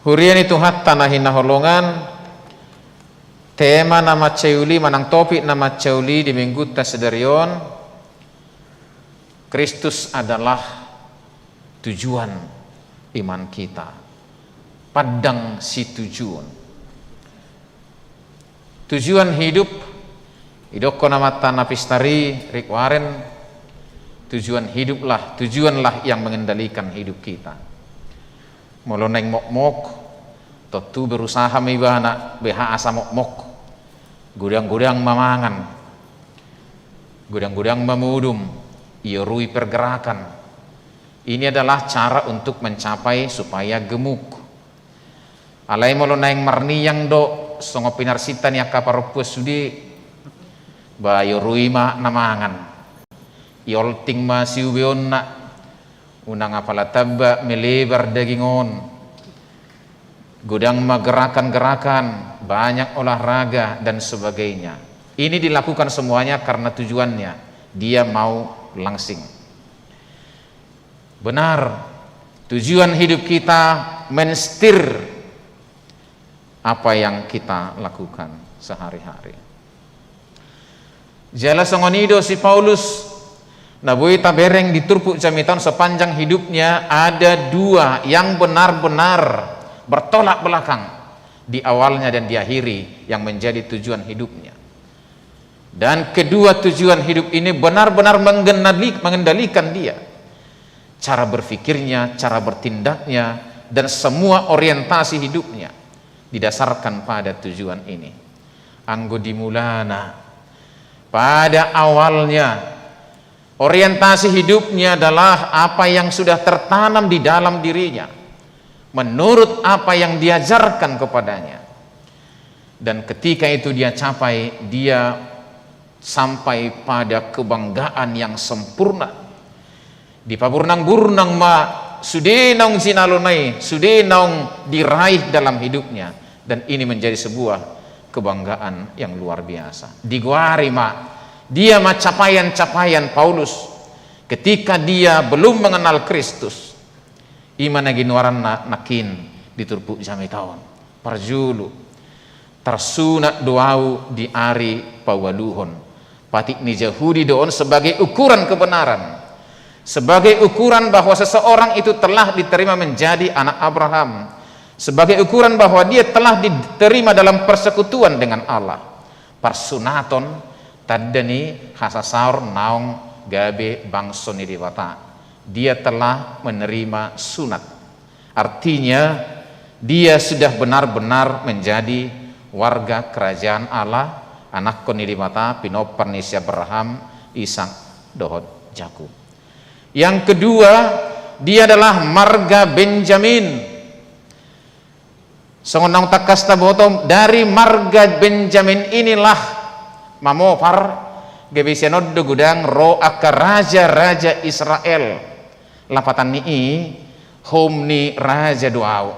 Huria ni Tuhanta na hinaholongan, tema na mansai uli manang topik na mansai uli di minggunta sadari on, Kristus adalah tujuan iman kita. Pandang situjuon. Tujuan hidup, idokkon amanta na pistar i, Rick Warren, tujuan hiduplah, tujuanlah yang mengendalikan hidup kita. Molo naeng mokmok, tontu berusaha ma ibana beha asa mokmok. Godang-godang ma mangan, godang-godang ma modom, iorui pergerakan. Ini adalah cara untuk mencapai supaya gemuk. Alai molo naeng marniang do songon pinarsinta ni angka parompuan sude, ba iorui ma na mangan. Iolting ma siubeonna, unang apala tamba melebar daging on. Godang ma gerakan-gerakan, banyak olahraga, dan sebagainya. Ini dilakukan semuanya karena tujuannya, dia mau langsing. Benar, tujuan hidup kita mensetir apa yang kita lakukan sehari-hari. Jala songon i do si Paulus, na boi tabereng di turpuk jamita on, sepanjang hidupnya ada dua yang benar-benar bertolak belakang di awalnya dan diakhiri yang menjadi tujuan hidupnya. Dan kedua tujuan hidup ini benar-benar mengendali-, mengendalikan dia. Cara berpikirnya, cara bertindaknya, dan semua orientasi hidupnya didasarkan pada tujuan ini. Anggo di mulana, pada awalnya, orientasi hidupnya adalah apa yang sudah tertanam di dalam dirinya, menurut apa yang diajarkan kepadanya. Dan ketika itu dia capai, dia sampai pada kebanggaan yang sempurna. Dipaburnang-burnang ma sude naung jinalona i, sude naung diraih dalam hidupnya. Dan ini menjadi sebuah kebanggaan yang luar biasa. Digoari ma, dia ma capaian-capaian Paulus ketika dia belum mengenal Kristus. I ma na ginoaranna nangkin di turpuk jamita on. Parjolo, tarsunat do ahu di ari paualuhon. Patik ni Jahudi do on sebagai ukuran kebenaran, sebagai ukuran bahwa seseorang itu telah diterima menjadi anak Abraham, sebagai ukuran bahwa dia telah diterima dalam persekutuan dengan Allah. Parsunaton tanda ni hasasaor naung gabe bangso ni Debata. Dia telah menerima sunat. Artinya, dia sudah benar-benar menjadi warga kerajaan Allah, anakkon ni Debata, pinompar ni si Abraham, Ishak, dohot Yakub. Yang kedua, dia adalah marga Benjamin. Songon naung tangkas taboto, dari marga Benjamin inilah mamopar, gabe sian on do godang ro angka raja-raja Israel. Lapatan ni i, houm ni raja do ahu.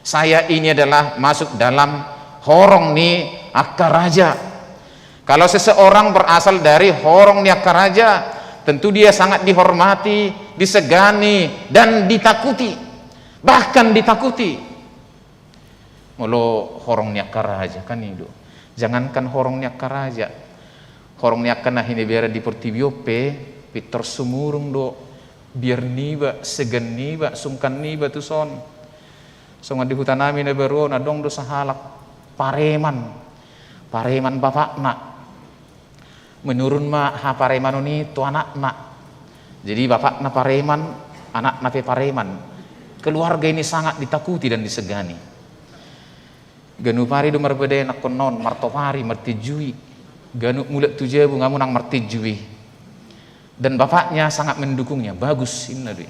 Saya ini adalah masuk dalam horong ni angka raja. Kalau seseorang berasal dari horong ni angka raja, tentu dia sangat dihormati, disegani, dan ditakuti. Bahkan ditakuti. Molo horong ni angka raja, kan i do. Jangankan horong ni angka raja, horong ni angka na hinibearan di portibi on pe, pintor sumurung do biar niba, segan niba, sungkan niba tuson. Songon di huta nami na baru on, adong do sahalak pareman. Pareman bapakna. Menurun ma haparemanon i tu anakna. Jadi bapakna pareman, anakna pe pareman. Keluarga ini sangat ditakuti dan disegani. Ganup ari do marbadai anakkonna on, martop ari martinju i. Ganup mulak tu jabu nga unang martinju i. Dan bapaknya sangat mendukungnya, bagus inna do i.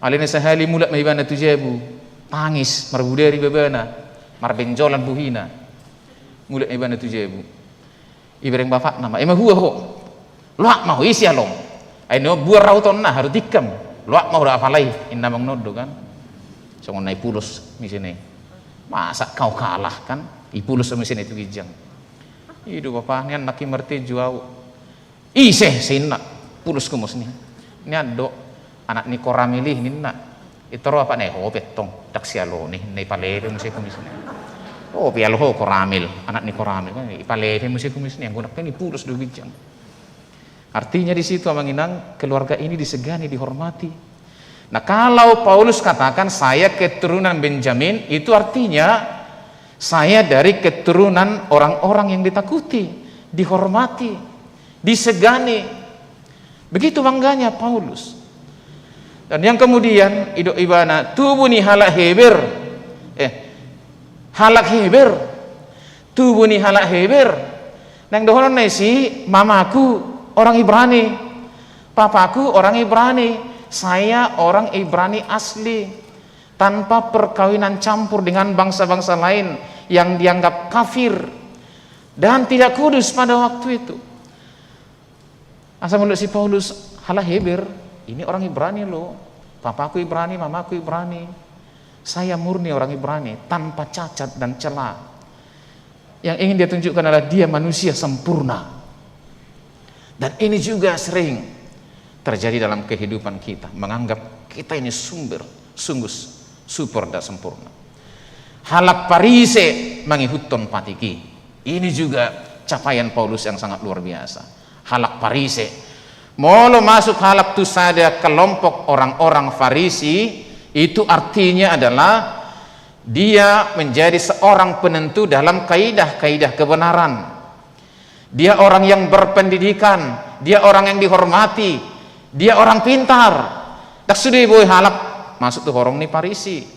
Alai na sahali mulak ma ibana tu jabu, tangis, marbudari babana, marbenjolan buhina. Mulak ma ibana tu jabu. Ibereng bapakna ma, "Ema hua ho? Loak ma ho, ise alom? Ai na buar rautonna, haru tingkam. Loak ma ho da apalai," inna manang on do kan. Songon na ipulos muse na i. "Masa kau kalah kan?" Ipulos muse na i tu ginjang. "I do bapa, nian nangkin martinju ahu." "Ise?" "Ise inna? Pulos ho muse ni." "Nian do, anak ni Koramil i," ninna. "Ito ro apa ne ho pettong, dak sialo ni, ne ipalebe muse ho muse ni." "Oh, pialo ho Koramil, anak ni Koramil kan, ipalebe muse ho muse ni." Anggo nangkin ipulos do ginjang. Artinya di situ, amang inang, keluarga ini disegani, dihormati. Nah, kalau Paulus katakan, "Saya keturunan Benjamin," itu artinya saya dari keturunan orang-orang yang ditakuti, dihormati, disegani. Begitu bangganya Paulus. Dan yang kemudian, didok ibana, tubu ni halak Heber. Eh, halak Heber. Tubu ni halak Heber. Naeng dohonon na i si mamaku orang Ibrani. Papaku orang Ibrani. Saya orang Ibrani asli. tanpa perkawinan campur dengan bangsa-bangsa lain yang dianggap kafir dan tidak kudus pada waktu itu. Asa menurut si Paulus, halak Heber, ini orang Ibrani loh. Papaku Ibrani, mamaku Ibrani. Saya murni orang Ibrani, tanpa cacat dan celah. Yang ingin dia tunjukkan adalah dia manusia sempurna. Dan ini juga sering terjadi dalam kehidupan kita, menganggap kita ini sumber, sungguh super dan sempurna. Halak Parise mangihuthon patik i. Ini juga capaian Paulus yang sangat luar biasa. Halak Parise. Molo masuk halak tu sada kelompok orang-orang Farisi, itu artinya adalah dia menjadi seorang penentu dalam kaidah-kaidah kebenaran. Dia orang yang berpendidikan, dia orang yang dihormati, dia orang pintar. Ndang sude boi halak masuk tu horong ni Parisi.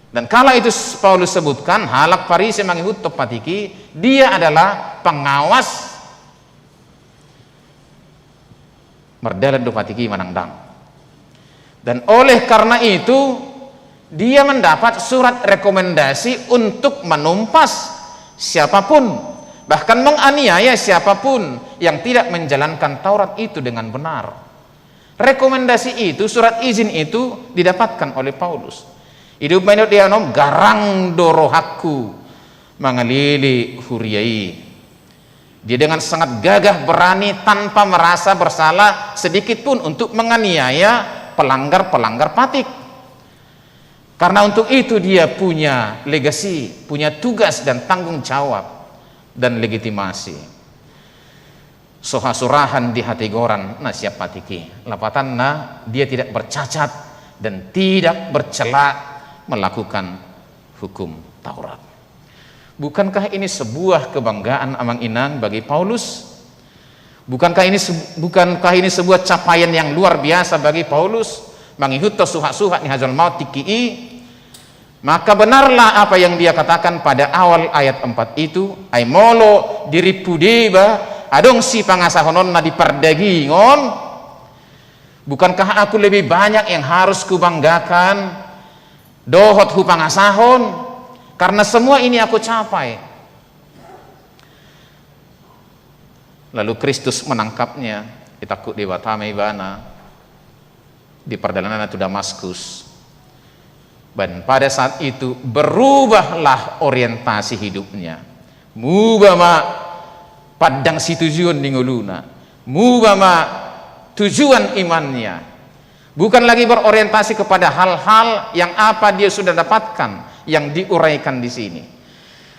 Dan kala itu Paulus sebutkan, halak Parisi mangihuthon patik i, dia adalah pengawas mardalan do patik i manang ndang. Dan oleh karena itu, dia mendapat surat rekomendasi untuk menumpas siapapun, bahkan menganiaya siapapun yang tidak menjalankan Taurat itu dengan benar. Rekomendasi itu, surat izin itu didapatkan oleh Paulus. Ido ma nidok dia, "Garang do rohangku mangalele huria i." Dia dengan sangat gagah berani tanpa merasa bersalah sedikit pun untuk menganiaya pelanggar-pelanggar patik. Karena untuk itu dia punya legasi, punya tugas dan tanggung jawab dan legitimasi. So hasurahan di hatigoran na sian patik i. Lapatanna, dia tidak bercacat dan tidak bercela melakukan hukum Taurat. Bukankah ini sebuah kebanggaan, amang inang, bagi Paulus? Bukankah ini se-, bukankah ini sebuah capaian yang luar biasa bagi Paulus? Mangihuthon suhat-suhat ni hajolmaon tingki i. Maka benarlah apa yang dia katakan pada awal ayat empat itu, ai molo dirimpu deba adong sipangasahononna di pardagingon, bukankah aku lebih banyak yang harus kubanggakan dohot hupangasahon, karena semua ini aku capai. Lalu Kristus menangkapnya, ditangkup Debata ma ibana di pardalananna tu Damaskus. Dan pada saat itu berubahlah orientasi hidupnya. Muba ma pandang situjuon ni ngoluna. Muba ma tujuan imannya. Bukan lagi berorientasi kepada hal-hal yang apa dia sudah dapatkan, yang diuraikan di sini.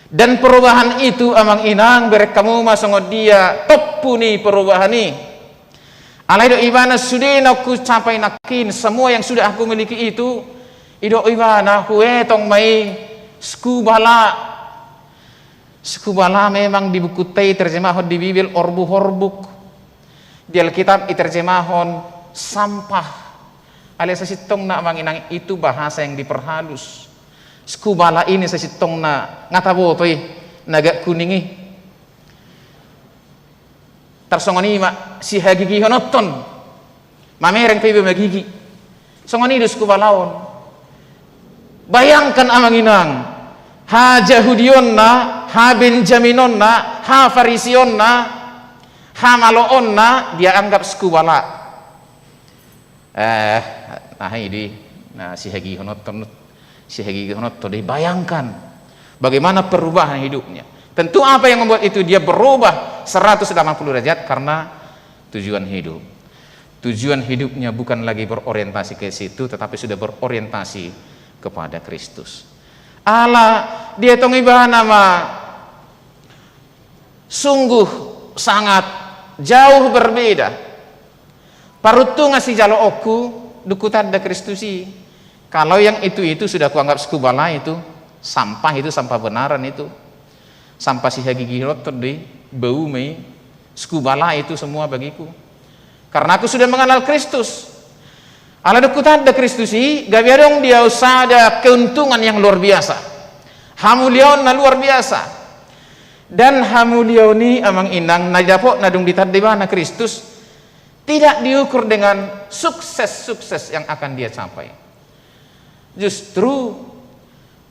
Dan perubahan itu, amang inang, bereng hamu ma songon dia tompu ni perubahan i. Alai didok ibana, sude na hucapai nangkin, semua yang sudah aku miliki itu, didok ibana, huetong ma i skubala. Skubala memang di bukunta i terjemahon di Bibel orbuk-orbuk. Di Alkitab i terjemahon sampah. Alai sasintongna, amang inang, itu bahasa yang diperhalus. Skubala ini sasintongna nga taboto i, na agak kuning i. Tarsongon i ma sihagigihononhon. Mamereng pe iba magigi. Songon i do skubala on. Bayangkan, amang inang, hajahudionna, habenjaminonna, hafarisionna, hamaloonna dianggap skubala. Eh, aha i di, na sihagigihononhon, sihagigihononhon do i, bayangkan bagaimana perubahan hidupnya. Tentu apa yang membuat itu dia berubah seratus delapan puluh derajat karena tujuan hidup. Tujuan hidupnya bukan lagi berorientasi ke situ, tetapi sudah berorientasi kepada Kristus. Ala dietong ibana ma sungguh sangat jauh berbeda. Paruntungan sijaloonku, dung hutanda Kristus i. Kalau yang itu-itu sudah kuanggap skubala itu, sampah itu, sampah benaran itu. Sampah sihagigihononhon do i, bau ma i, skubala itu semua bagiku. Karena aku sudah mengenal Kristus. Ala dung hutanda Kristus i, gabe adong di au sada keuntungan yang luar biasa. Hamuliaon na luar biasa. Dan hamuliaon i, amang inang, na didapotna dung ditanda ibana Kristus, tidak diukur dengan sukses-sukses yang akan dia capai. Justru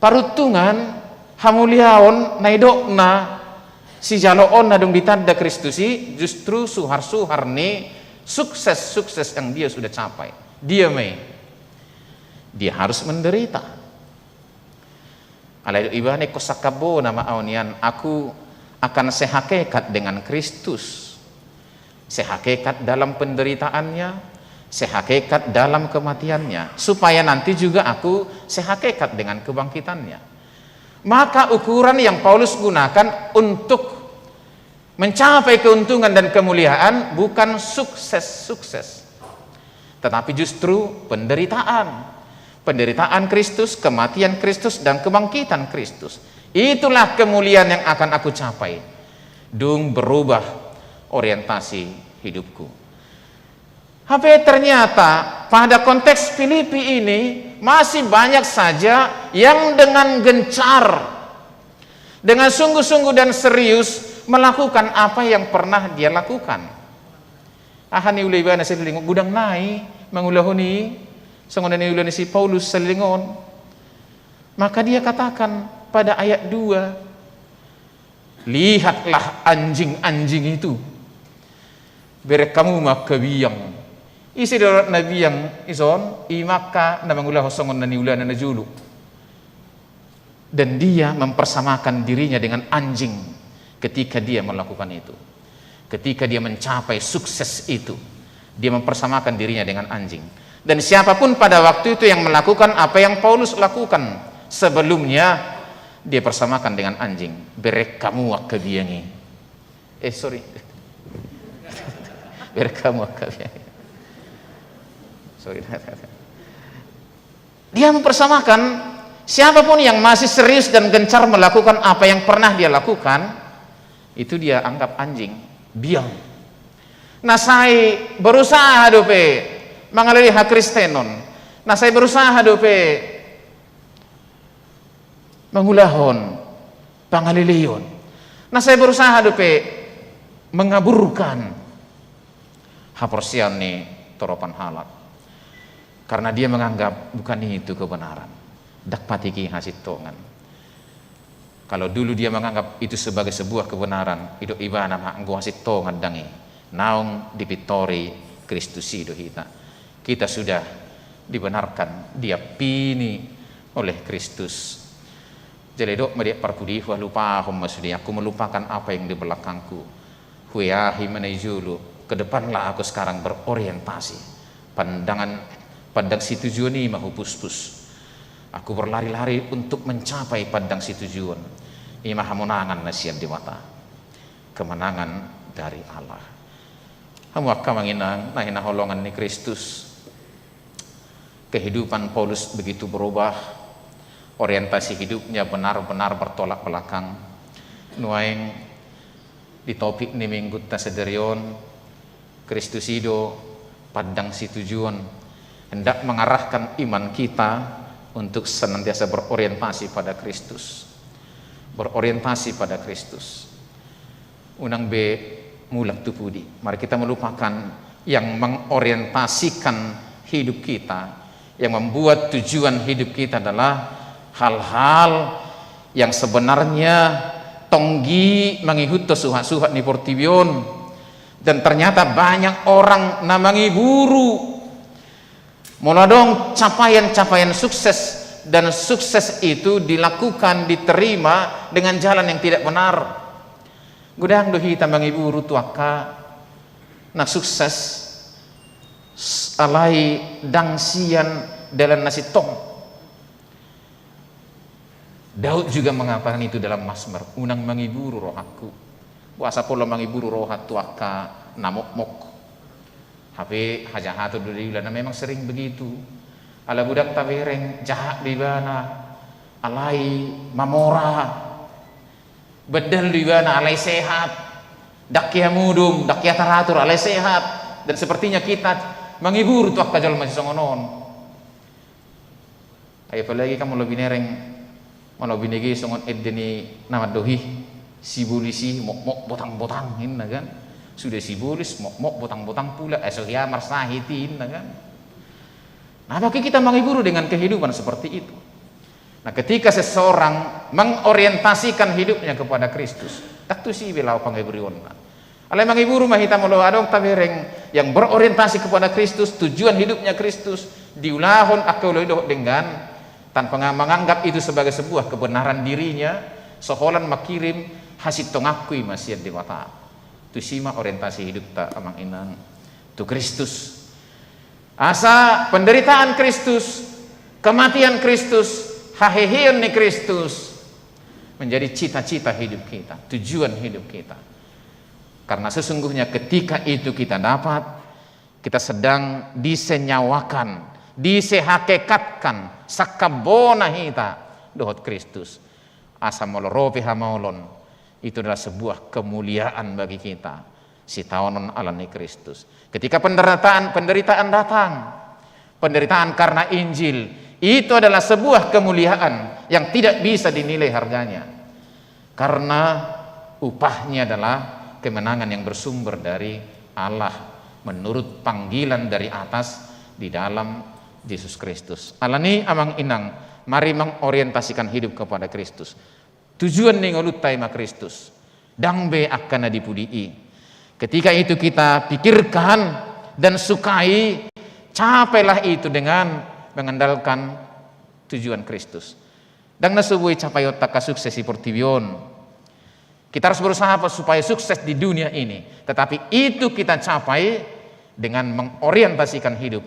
paruntungan, hamuliaon, na nidokna, sijaloon na dung ditanda Kristus i, justru suhar-suhar ni sukses-sukses yang dia sudah capai. Dia ma i. Dia harus menderita. Alai didok ibana, ingkon sangkap bona ma au nian, aku akan sehakikat dengan Kristus. Sehakikat dalam penderitaannya, sehakikat dalam kematiannya, supaya nanti juga aku sehakikat dengan kebangkitannya. Maka ukuran yang Paulus gunakan untuk mencapai keuntungan dan kemuliaan bukan sukses-sukses, tetapi justru penderitaan. Penderitaan Kristus, kematian Kristus, dan kebangkitan Kristus. Itulah kemuliaan yang akan aku capai. Dung berubah orientasi hidupku. Tapi ternyata pada konteks Filipi ini masih banyak saja yang dengan gencar, dengan sungguh-sungguh dan serius melakukan apa yang pernah dia lakukan. Aha niula ibana saleleng on? Godang nai mangulahon i, songon na niula ni si Paulus saleleng on. Maka dia katakan pada ayat dua, "Lihatlah anjing-anjing itu. Bereng hamu ma angka biang." Ise do na biang dison? I ma angka na mangulahon songon na niulana na jolo. Dan dia mempersamakan dirinya dengan anjing ketika dia melakukan itu. Ketika dia mencapai sukses itu, dia mempersamakan dirinya dengan anjing. Dan siapapun pada waktu itu yang melakukan apa yang Paulus lakukan sebelumnya, dia persamakan dengan anjing. Bereng hamu angka biang i. Eh, sorry. Bereng hamu angka biang i. Sorry. Dia mempersamakan, siapapun yang masih serius dan gencar melakukan apa yang pernah dia lakukan, itu dia anggap anjing, biang. Na sai berusaha dope mangalehon hakristenon, na sai berusaha dope mangulahon pangaleleon, na sai berusaha dope mengaburkan haporseaon ni toropan halak. Karena dia menganggap bukan itu kebenaran. Ndang patik i hasintongan. Kalau dulu dia menganggap itu sebagai sebuah kebenaran, didok ibana ma, anggo hasintongan ndang i. Naung dipintori Kristus i do hita. Kita sudah dibenarkan, diampini oleh Kristus. Jala didok ma di parpudi, huhalupahon ma sude, aku melupakan apa yang di belakangku. Hueahi ma na i jolo, ke depanlah aku sekarang berorientasi. Pandangan, pandang situjuon i ma hupuspus. Aku berlari-lari untuk mencapai pandang situjuon. I ma hamonangan na sian Debata. Kemenangan dari Allah. Hamu angka amang inang na hinaholongan ni Kristus. Kehidupan Paulus begitu berubah, orientasi hidupnya benar-benar bertolak belakang. Nuaeng di topik ni minggunta sadari on, Kristus i do pandang situjuon, hendak mengarahkan iman kita untuk senantiasa berorientasi pada Kristus. Berorientasi pada Kristus. Unang be mulak tu pudi. Mari kita melupakan yang mengorientasikan hidup kita, yang membuat tujuan hidup kita adalah hal-hal yang sebenarnya tonggi mangihuthon suhat-suhat ni portibi on. Dan ternyata banyak orang na mangiburu. Molo adong capaian-capaian sukses, dan sukses itu dilakukan, diterima dengan jalan yang tidak benar. Godang do hita mangiburu tu angka na sukses, s-, alai ndang sian dalan na sintong. Daud juga mengatakan itu dalam Mazmur, unang mangiburu rohangku. Boasa pola mangiburu roha tu angka na mokmok. Hape hajahaton do diula, na memang sering begitu. Ala godang tabereng, jahat do ibana, alai mamora. Bandal do ibana, alai sehat. Ndang hea modom, ndang hea taratur, alai sehat. Dan sepertinya kita mangiburu tu angka jolma sisongon on. Ai apalagi kan molo binereng, molo binege songon ende ni na mandok i, sibolis i mokmok botang-botang, ninna kan. Sude sibolis mokmok botang-botang pula, ai so hea marsahit i, ninna kan. Nah, bagi kita menghibur dengan kehidupan seperti itu. Nah, ketika seseorang mengorientasikan hidupnya kepada Kristus, tak tusi be laho panghiburanna. Alai menghibur ma hita molo adong tabereng yang berorientasi kepada Kristus, tujuan hidupnya Kristus, diulahon angka ulaon i dohot denggan, tanpa nga-, menganggap itu sebagai sebuah kebenaran dirinya, so holan mangkirim hasintonganku i ma sian Debata. Tusi ma orientasi hidupta, amang inang, tu Kristus. Asa penderitaan Kristus, kematian Kristus, haheheon ni Kristus menjadi cita-cita hidup kita, tujuan hidup kita. Karena sesungguhnya ketika itu kita dapat, kita sedang disenyawakan, disehakekatkan, sangkap bona hita dohot Kristus. Asa molo ro pe hamaolon, itu adalah sebuah kemuliaan bagi kita. Sitaonon ala ni Kristus. Ketika penderitaan, penderitaan datang, penderitaan karena Injil, itu adalah sebuah kemuliaan yang tidak bisa dinilai harganya. Karena upahnya adalah kemenangan yang bersumber dari Allah menurut panggilan dari atas di dalam Yesus Kristus. Ala ni, amang inang, mari mengorientasikan hidup kepada Kristus. Tujuan ni ngolunta i ma Kristus. Ndang be angka na di pudi i. Ketika itu kita pikirkan dan sukai, capailah itu dengan mengandalkan tujuan Kristus. Ndang na so boi capaionta angka sukses di portibi on. Kita harus berusaha apa supaya sukses di dunia ini. Tetapi itu kita capai dengan mengorientasikan hidup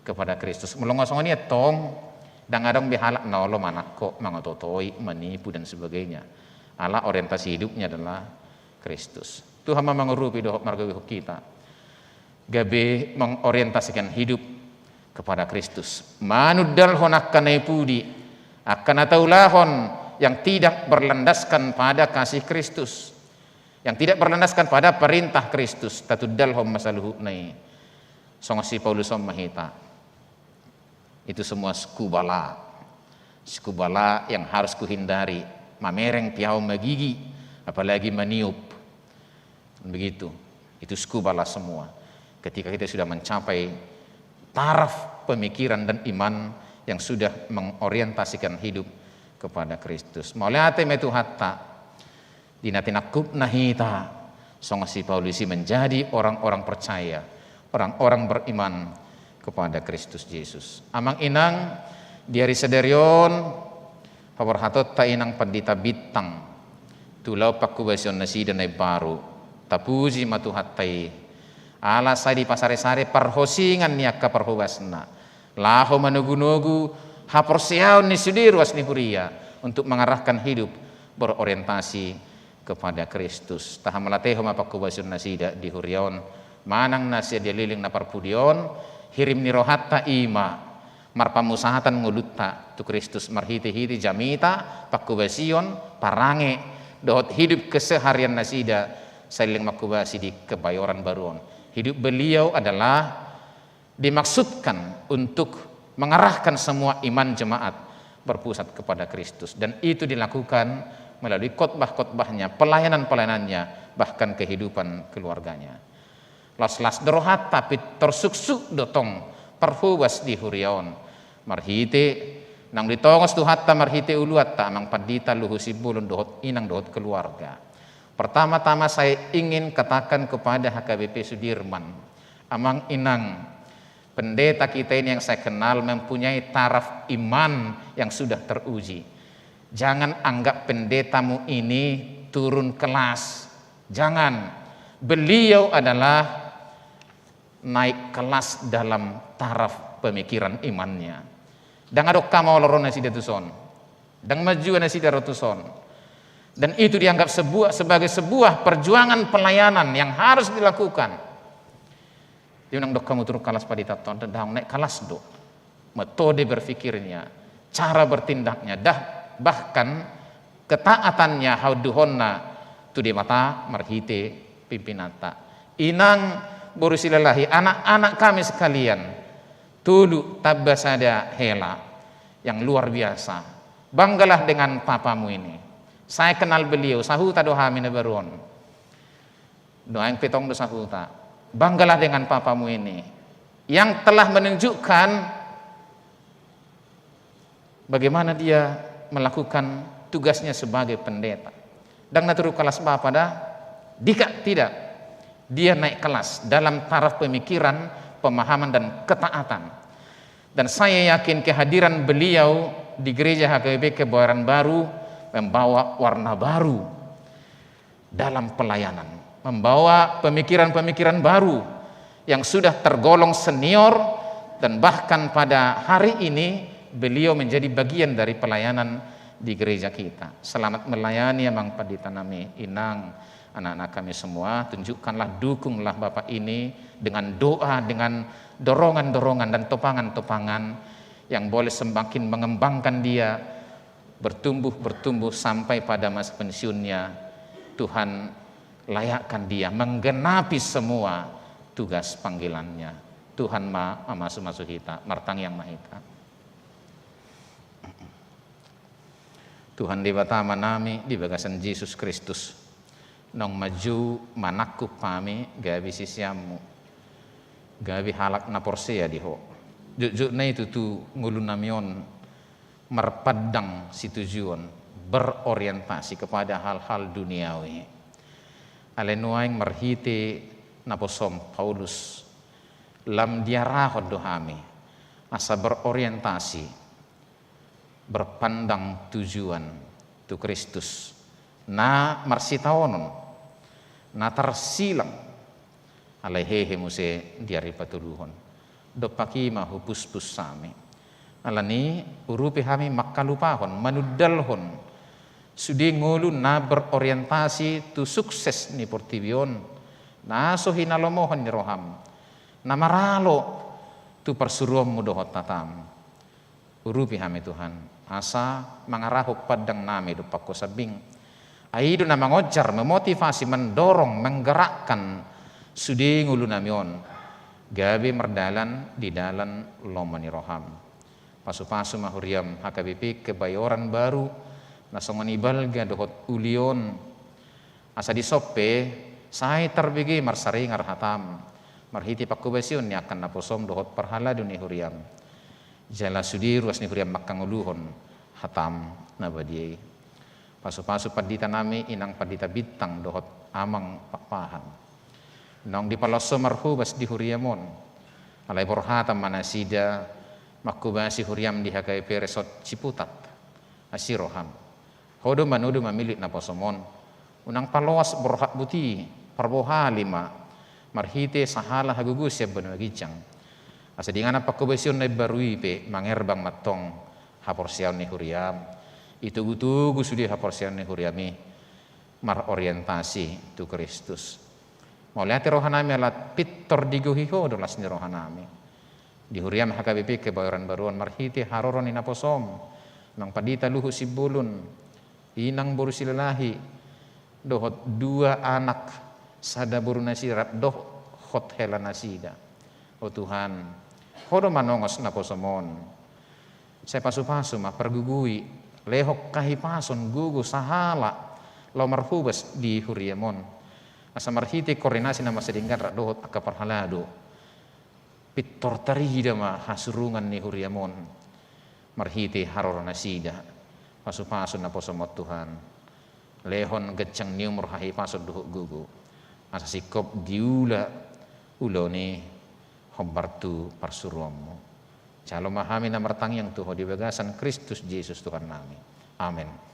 kepada Kristus. Molo nga songon i antong, ndang adong be halak na olo manangko, mangoto-otoi, manipu dan sebagainya. Ala orientasi hidupnya adalah Kristus. Tuhan ma mangurupi dohot margogoi hita gabe mengorientasikan hidup kepada Kristus. Manundalhon angka na di pudi, angka na taulahon yang tidak berlandaskan pada kasih Kristus, yang tidak berlandaskan pada perintah Kristus, tatundalhon ma saluhutna i. Songon si Paulus on ma hita. Itu semua skubala. Skubala yang harus kuhindari. Mamereng pe au magigi, apalagi maniup. Begitu. Itu skubala semua. Ketika kita sudah mencapai taraf pemikiran dan iman yang sudah mengorientasikan hidup kepada Kristus. Mauliate ma Tuhanta. Di na tinangkupna hita, songon si Paulus i, menjadi orang-orang percaya, orang-orang beriman kepada Kristus Yesus. Amang inang, di ari sadari on, paborhatonta inang pandita bintang, tu laho panghobasion nasida na imbaru, tapuji ma Tuhanta i, ala sai dipasare-sare parhosingan ni angka parhobasna. Laho manogu-nogu haporseaon ni sude ruas ni huria untuk mengarahkan hidup berorientasi kepada Kristus. Tahamauliatehon ma panghobasion nasida di huria on, manang na sian di leleng na parpudi on, hirim ni rohanta i ma marpamusahatan ngolunta tu Kristus marhite-hite jamita, panghobasion, parange, dohot hidup keseharian nasida saleleng manghobasi di kebayoran baru on. Hidup beliau adalah dimaksudkan untuk mengarahkan semua iman jemaat berpusat kepada Kristus. Dan itu dilakukan melalui khotbah-khotbahnya, pelayanan-pelayanannya, bahkan kehidupan keluarganya. Las-las do rohanta, pintor suksuk do tong parhobas di huria on. Marhite naung ditongos Tuhanta marhite uluanta, amang pandita, luhut simbolon dohot inang dohot keluarga. Pertama-tama saya ingin katakan kepada H K B P Sudirman, amang inang, pendeta kita ini yang saya kenal mempunyai taraf iman yang sudah teruji. Jangan anggap pendetamu ini turun kelas. Jangan. Beliau adalah naik kelas dalam taraf pemikiran imannya. Ndang adong hamaolon nasida tuson. Ndang maju nasida ro tuson. Dan itu dianggap sebuah, sebagai sebuah perjuangan pelayanan yang harus dilakukan. Dia unang dok hamu turun kelas pandita on, ndang, naik kelas do. Metode berpikirnya, cara bertindaknya, dah, bahkan ketaatannya, haunduhonna tu Debata marhite pimpinanta. Inang, boru silalahi, anak-anak kami sekalian, tolu tamba sada hela yang luar biasa. Banggalah dengan papamu ini. Saya kenal beliau, sahuta do hami na baru on. Nuaeng pe tong do sahuta. Banggalah dengan papamu ini yang telah menunjukkan Bagaimana dia melakukan tugasnya sebagai pendeta? Ndang na turun kelas bapa da? Dika, tidak. Dia naik kelas dalam taraf pemikiran, pemahaman, dan ketaatan. Dan saya yakin kehadiran beliau di gereja H K B P Kebayoran Baru membawa warna baru dalam pelayanan, membawa pemikiran-pemikiran baru yang sudah tergolong senior, dan bahkan pada hari ini beliau menjadi bagian dari pelayanan di gereja kita. Selamat melayani, Amang Pandita nami, Inang, anak-anak kami semua. Tunjukkanlah, dukunglah Bapak ini dengan doa, dengan dorongan-dorongan dan topangan-topangan yang boleh semakin mengembangkan dia, bertumbuh, bertumbuh sampai pada masa pensiunnya. Tuhan layakkan dia menggenapi semua tugas panggilannya. Tuhan ma mamasu-masu hita, martangiang ma hita. Tuhan Debata Amanami, di bagasan Jesus Kristus, naung manjou manangkup hami gabe siseanMu, gabe halak na porsea di Ho. Jotjot nai tutu ngolunami on marpandang situjuon, berorientasi kepada hal-hal duniawi. Alai nuaeng marhite naposoM Paulus, lam diarahon do hami asa berorientasi, berpandang tujuan tu Kristus, na marsitaonon, na tarsilang, alai hehe muse di ari patoluhon. Dompak i ma hupuspus hami. Alani i, urupi hami mangkalupahon, manundalhon sude ngolu na berorientasi tu sukses ni portibi on, na so hinalomohon ni rohaM, na maralo tu parsuruonMu dohot hataM. Urupi hami Tuhan, asa mangarahon pandangnami dompak Ho sambing. Ai i do na mangonjar, memotivasi, mendorong, menggerakkan sude ngolunami on gabe mardalan di dalan lomo ni rohaM. Pasu-pasu ma huriaM H K B P Kebayoran Baru na songon i balga dohot uli on, asa dison pe sai tarbege marsaringar hataM marhite panghobasion ni angka naposoM dohot parhalado ni huriaM. Jala sude ruas ni huriaM mangkangoluhon hataM na badia i. Pasu-pasu panditanami, Inang Pandita Bintang dohot Amang Pakpahan. Naung dipalosho marhobas di huriaM on. Alai borhat ma nasida manghobasi huriaM di H K B P Resort Ciputat. Asi rohaM. Ho do manodo mamillit naposoM on. Unang paloas borhat buti, parbohali ma marhite sahala hagogoon sian banua ginjang. Asa di inganan panghobasion na imbaru i pe mangerbang ma antong haporseaon ni huriaM. Itogu-togu sude haporseaon ni huriaM i marorientasi tu Kristus. Mauliate rohanami ala pintor digohi Ho do las ni rohanami. Di huriaM H K B P Kebayoran Baru on marhite haroro ni naposoM, Amang Pandita Luhut Simbolon, Inang boru Silalahi, dohot dua anak, sada boru nasida dohot hela nasida. O Tuhan, Ho do manongos naposoM on. Sai pasu-pasu ma, pargogoi, lehon hahipason, gogo, sahala laho marhobas di huriaM on. Asa marhite koordinasi na masa denggan rap dohot angka parhalado, pintor tarida ma hasurungan ni huriaM on marhite haroro nasida. Pasu-pasu naposoM on Tuhan. Lehon ganjang ni umur, hahipason dohot gogo, asa singkop diula ulaon i hombar tu parsuruanMu. Jalo ma hami na martangiang tu Ho di bagasan Kristus Jesus Tuhannami. Amen.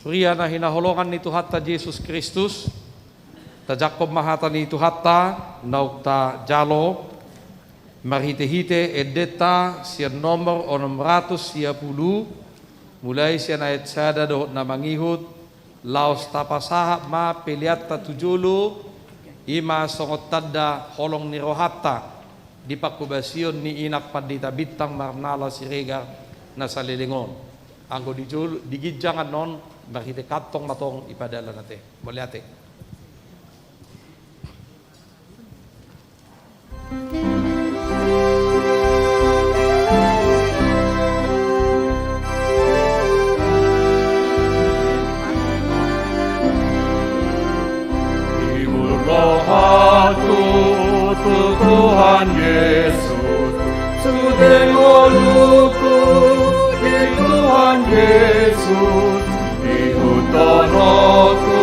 Huria na hinaholongan ni Tuhanta Jesus Kristus, tajangkon ma hata ni Tuhanta naung tajalo marhite-hite endenta sian nomor onom ratus sia pulu, mulai sian ayat sada dohot na mangihut, Laos tapasahat ma peleanta tu jolo, i ma songon tanda holong ni rohanta di panghobasion ni Inang Pandita Bintang Marnala Siregar na saleleng on. Anggo di jolo, di ginjang annon, marhite kantong ma tong i padalan ate. Mauliate. Ihut rohangku tu Tuhan Jesus, sude ngolungku di Tuhan Jesus, ihuthononku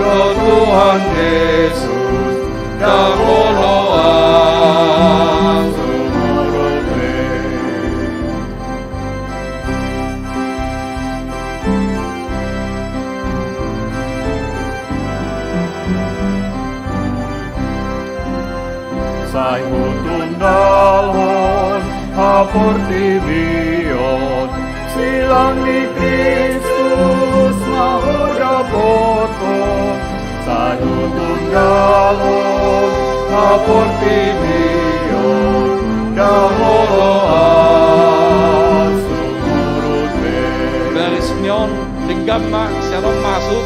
do Tuhan Jesus, ndang olo ahu sumurut be. Sai hutundalhon haportibion, silang ni Kristus ma hudapothon. Sai hutundalhon haportibion, ndang olo ahu sumurut be. Baris ni on, denggan ma, sian on masuk.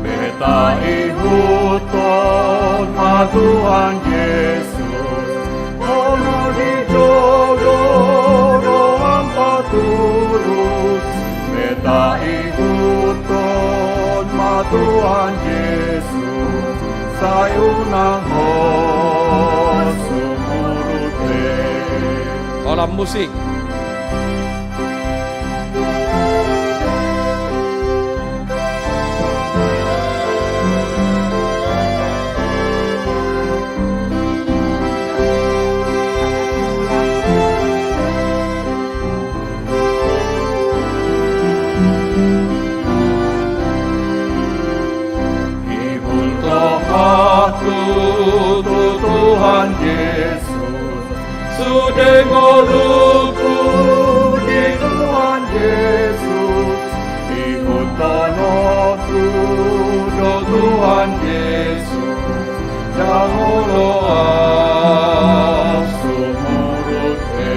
Beta ihuthon ma Tuhan Jesus, bona di jolo do Ho patulus. Beta ihuthon ma Tuhan Jesus, sai unang ho sumurut be. Holan musik. Ihut rohangku tu Tuhan Jesus, sude ngolungku di Tuhan Jesus, ihuthononku do Tuhan Jesus, ndang olo ahu sumurut be.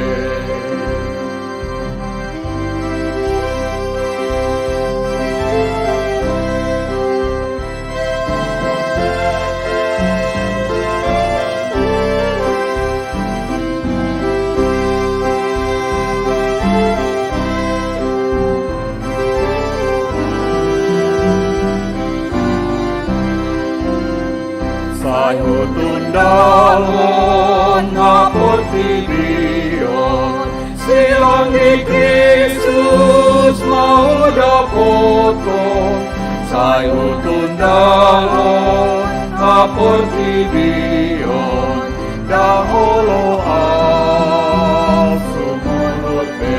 Sai hutundalhon haportibion, silang ni Kristus ma hudapothon. Sai hutundalhon haportibion, ndang olo ahu sumurut be.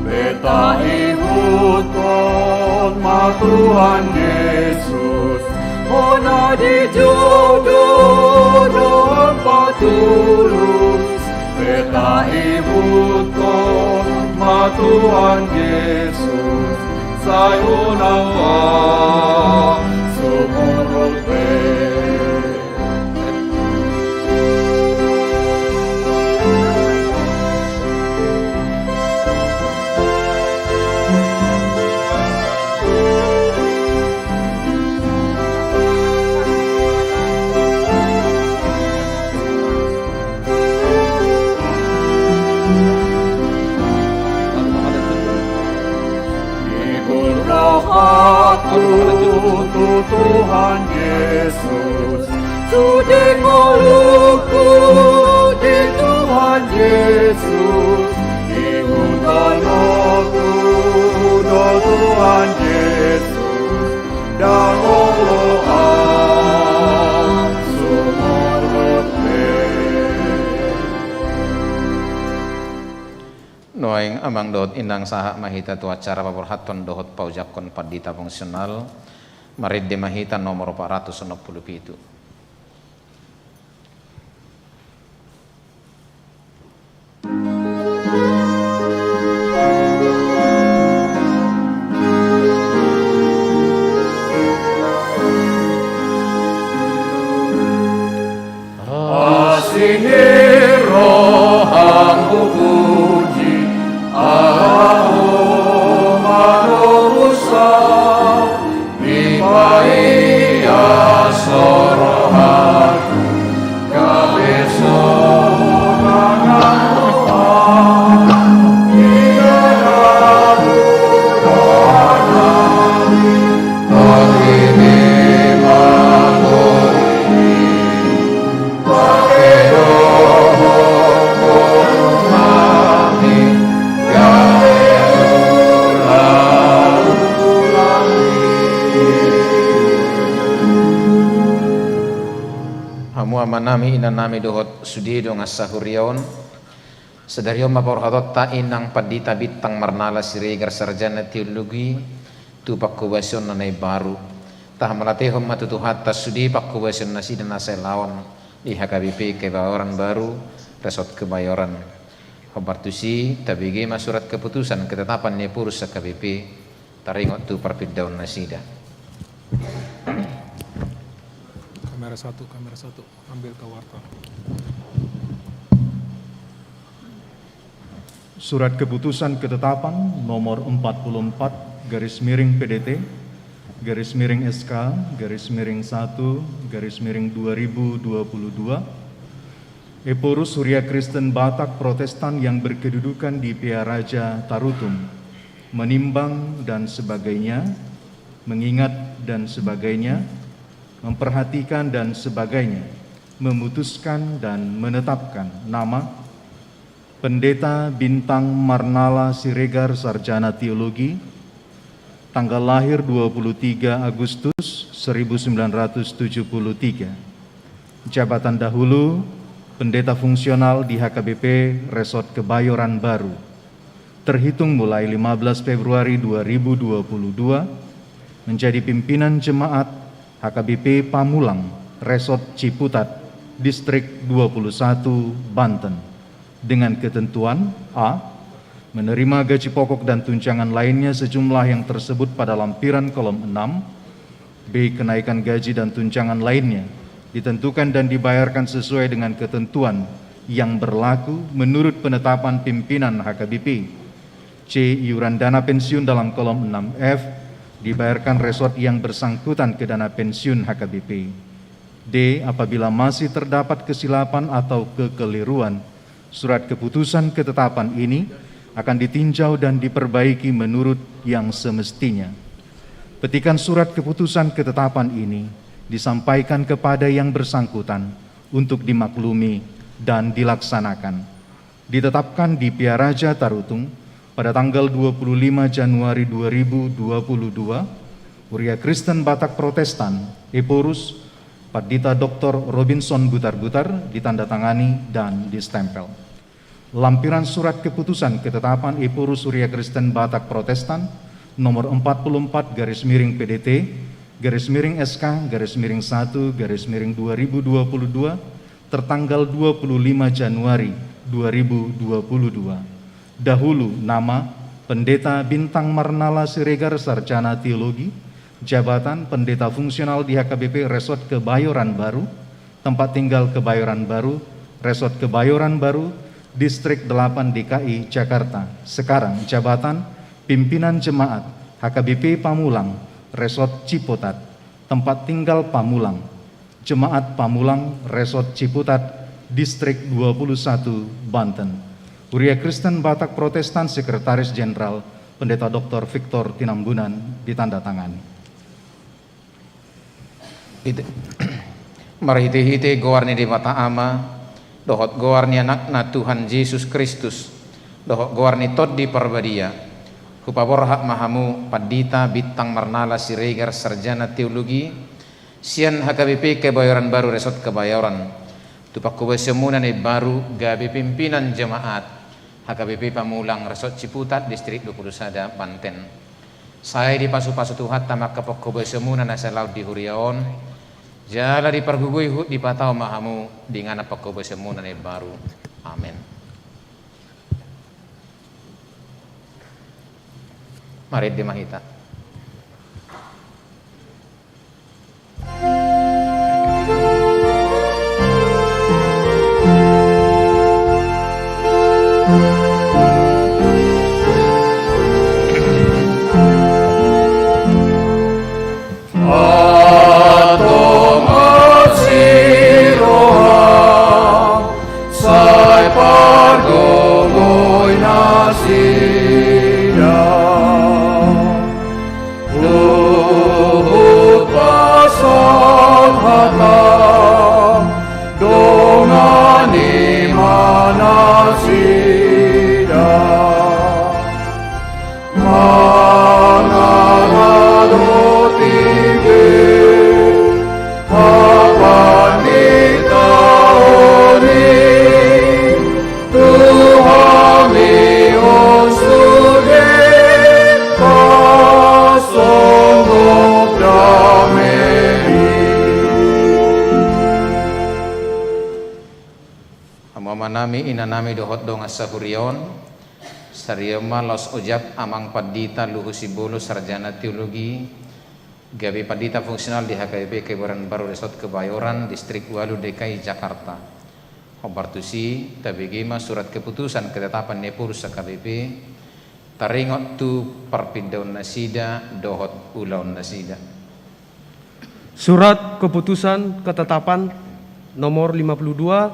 Beta ihuthon ma Tuhan Jesus, bona di jolo do Ho patulus. Beta ihuthon ma Tuhan Jesus, sai unang ho sumurut be. Ihut rohangku tu Sude ngolungku di Tuhan Jesus, ihut tondongku do Tuhan Jesus, ndang olo au sumorop be. Nuaeng amang dohot inang, sahat ma hita tu acara paborhathon dohot paojangkon pandita fungsional. Marende ma hita nomor opat ratus onom pulu pitu. Asi ni rohangku puji, Ahu manobus Ho, dipaias Ho rohangku, gabe sonang au. Ia na hudoaon nami, tondimi ma ngolumi. Hamu amanami, inanami dohot sude dongan sahuria on, sadari on ma paborhatonta inang Pandita Bintang Marnala Siregar, sarjana teologi, tu pangkobasiononna na imbaru. Tahamauliatehon ma tu Tuhanta sude pangkobasion nasida na sai laon di H K B P Kebayoran Baru, Resort Kebayoran. Hombar tusi, tabege ma surat keputusan ketetapan ni Ephorus H K B P, taringot tu parpindaon nasida. Kamera satu, kamera satu, ambil ke warta. Surat keputusan ketetapan nomor empat puluh empat garis miring P D T garis miring S K garis miring satu garis miring dua ribu dua puluh dua. Ephorus, Huria Kristen Batak Protestan yang berkedudukan di Pearaja Tarutung, menimbang dan sebagainya, mengingat dan sebagainya, memperhatikan dan sebagainya, memutuskan dan menetapkan nama Pendeta Bintang Marnala Siregar, sarjana teologi, tanggal lahir dua puluh tiga Agustus seribu sembilan ratus tujuh puluh tiga. Jabatan dahulu, pendeta fungsional di H K B P Resort Kebayoran Baru. Terhitung mulai lima belas Februari dua ribu dua puluh dua, menjadi pimpinan jemaat H K B P Pamulang, Resort Ciputat, Distrik dua puluh satu, Banten. Dengan ketentuan, A, menerima gaji pokok dan tunjangan lainnya sejumlah yang tersebut pada lampiran kolom enam, B, kenaikan gaji dan tunjangan lainnya ditentukan dan dibayarkan sesuai dengan ketentuan yang berlaku menurut penetapan pimpinan H K B P. C, iuran dana pensiun dalam kolom enam F dibayarkan resort yang bersangkutan ke dana pensiun H K B P. D, apabila masih terdapat kesilapan atau kekeliruan, surat keputusan ketetapan ini akan ditinjau dan diperbaiki menurut yang semestinya. Petikan surat keputusan ketetapan ini disampaikan kepada yang bersangkutan untuk dimaklumi dan dilaksanakan. Ditetapkan di Pearaja Tarutung pada tanggal dua puluh lima Januari dua ribu dua puluh dua, Huria Kristen Batak Protestan, Ephorus, Pandita Doktor Robinson Butarbutar, ditandatangani dan distempel. Lampiran surat keputusan ketetapan Ephorus Huria Kristen Batak Protestan nomor empat puluh empat garis miring P D T garis miring S K garis miring satu garis miring dua ribu dua puluh dua, tertanggal dua puluh lima Januari dua ribu dua puluh dua. Dahulu nama, Pendeta Bintang Marnala Siregar, sarjana teologi. Jabatan, pendeta fungsional di H K B P Resort Kebayoran Baru. Tempat tinggal, Kebayoran Baru, Resort Kebayoran Baru, Distrik delapan, D K I Jakarta. Sekarang jabatan, pimpinan jemaat H K B P Pamulang, Resort Ciputat. Tempat tinggal, Pamulang. Jemaat Pamulang, Resort Ciputat, Distrik dua puluh satu, Banten. Huria Kristen Batak Protestan, Sekretaris Jenderal, Pendeta Doktor Victor Tinambunan, ditandatangani. Itu. Marhite-hite goar ni Debata Ama, dohot goar ni Anakna Tuhan Jesus Kristus, dohot goar ni Tondi Parbadia, hupaborhat ma hamu pandita bintang marnala Siregar sarjana teologi, sian H K B P Kebayoran Baru Resort Kebayoran, tu panghobasionmuna na imbaru gabe pimpinan jemaat H K B P Pamulang Resort Ciputat Distrik dua puluh sada Banten. Sai dipasu-pasu Tuhanta ma angka panghobasionmuna na salaon di huria on, jala dipargogoi huhut dipatau ma hamu di inganan panghobasionmuna na imbaru. Amen. Marende ma hita. Antong asi roham, sai pargogoi nasida. Huhut pasahat hata, dongani ma nasida. Mangaradoti be hapanditaon i, tu hami on sude pasongop dame i. Hamu amanami, inanami dohot dongan sahuria on, sadia ma laos ojak Amang Pandita Luhut Simbolon, sarjana teologi, gabe pandita fungsional di H K B P Kebayoran Baru Resort Kebayoran, Distrik ualu D K I Jakarta. Hombar tusi, tabege ma surat keputusan ketetapan ni Ephorus H K B P, taringot tu parpindaon nasida dohot ulaon nasida. Surat keputusan ketetapan nomor lima puluh dua,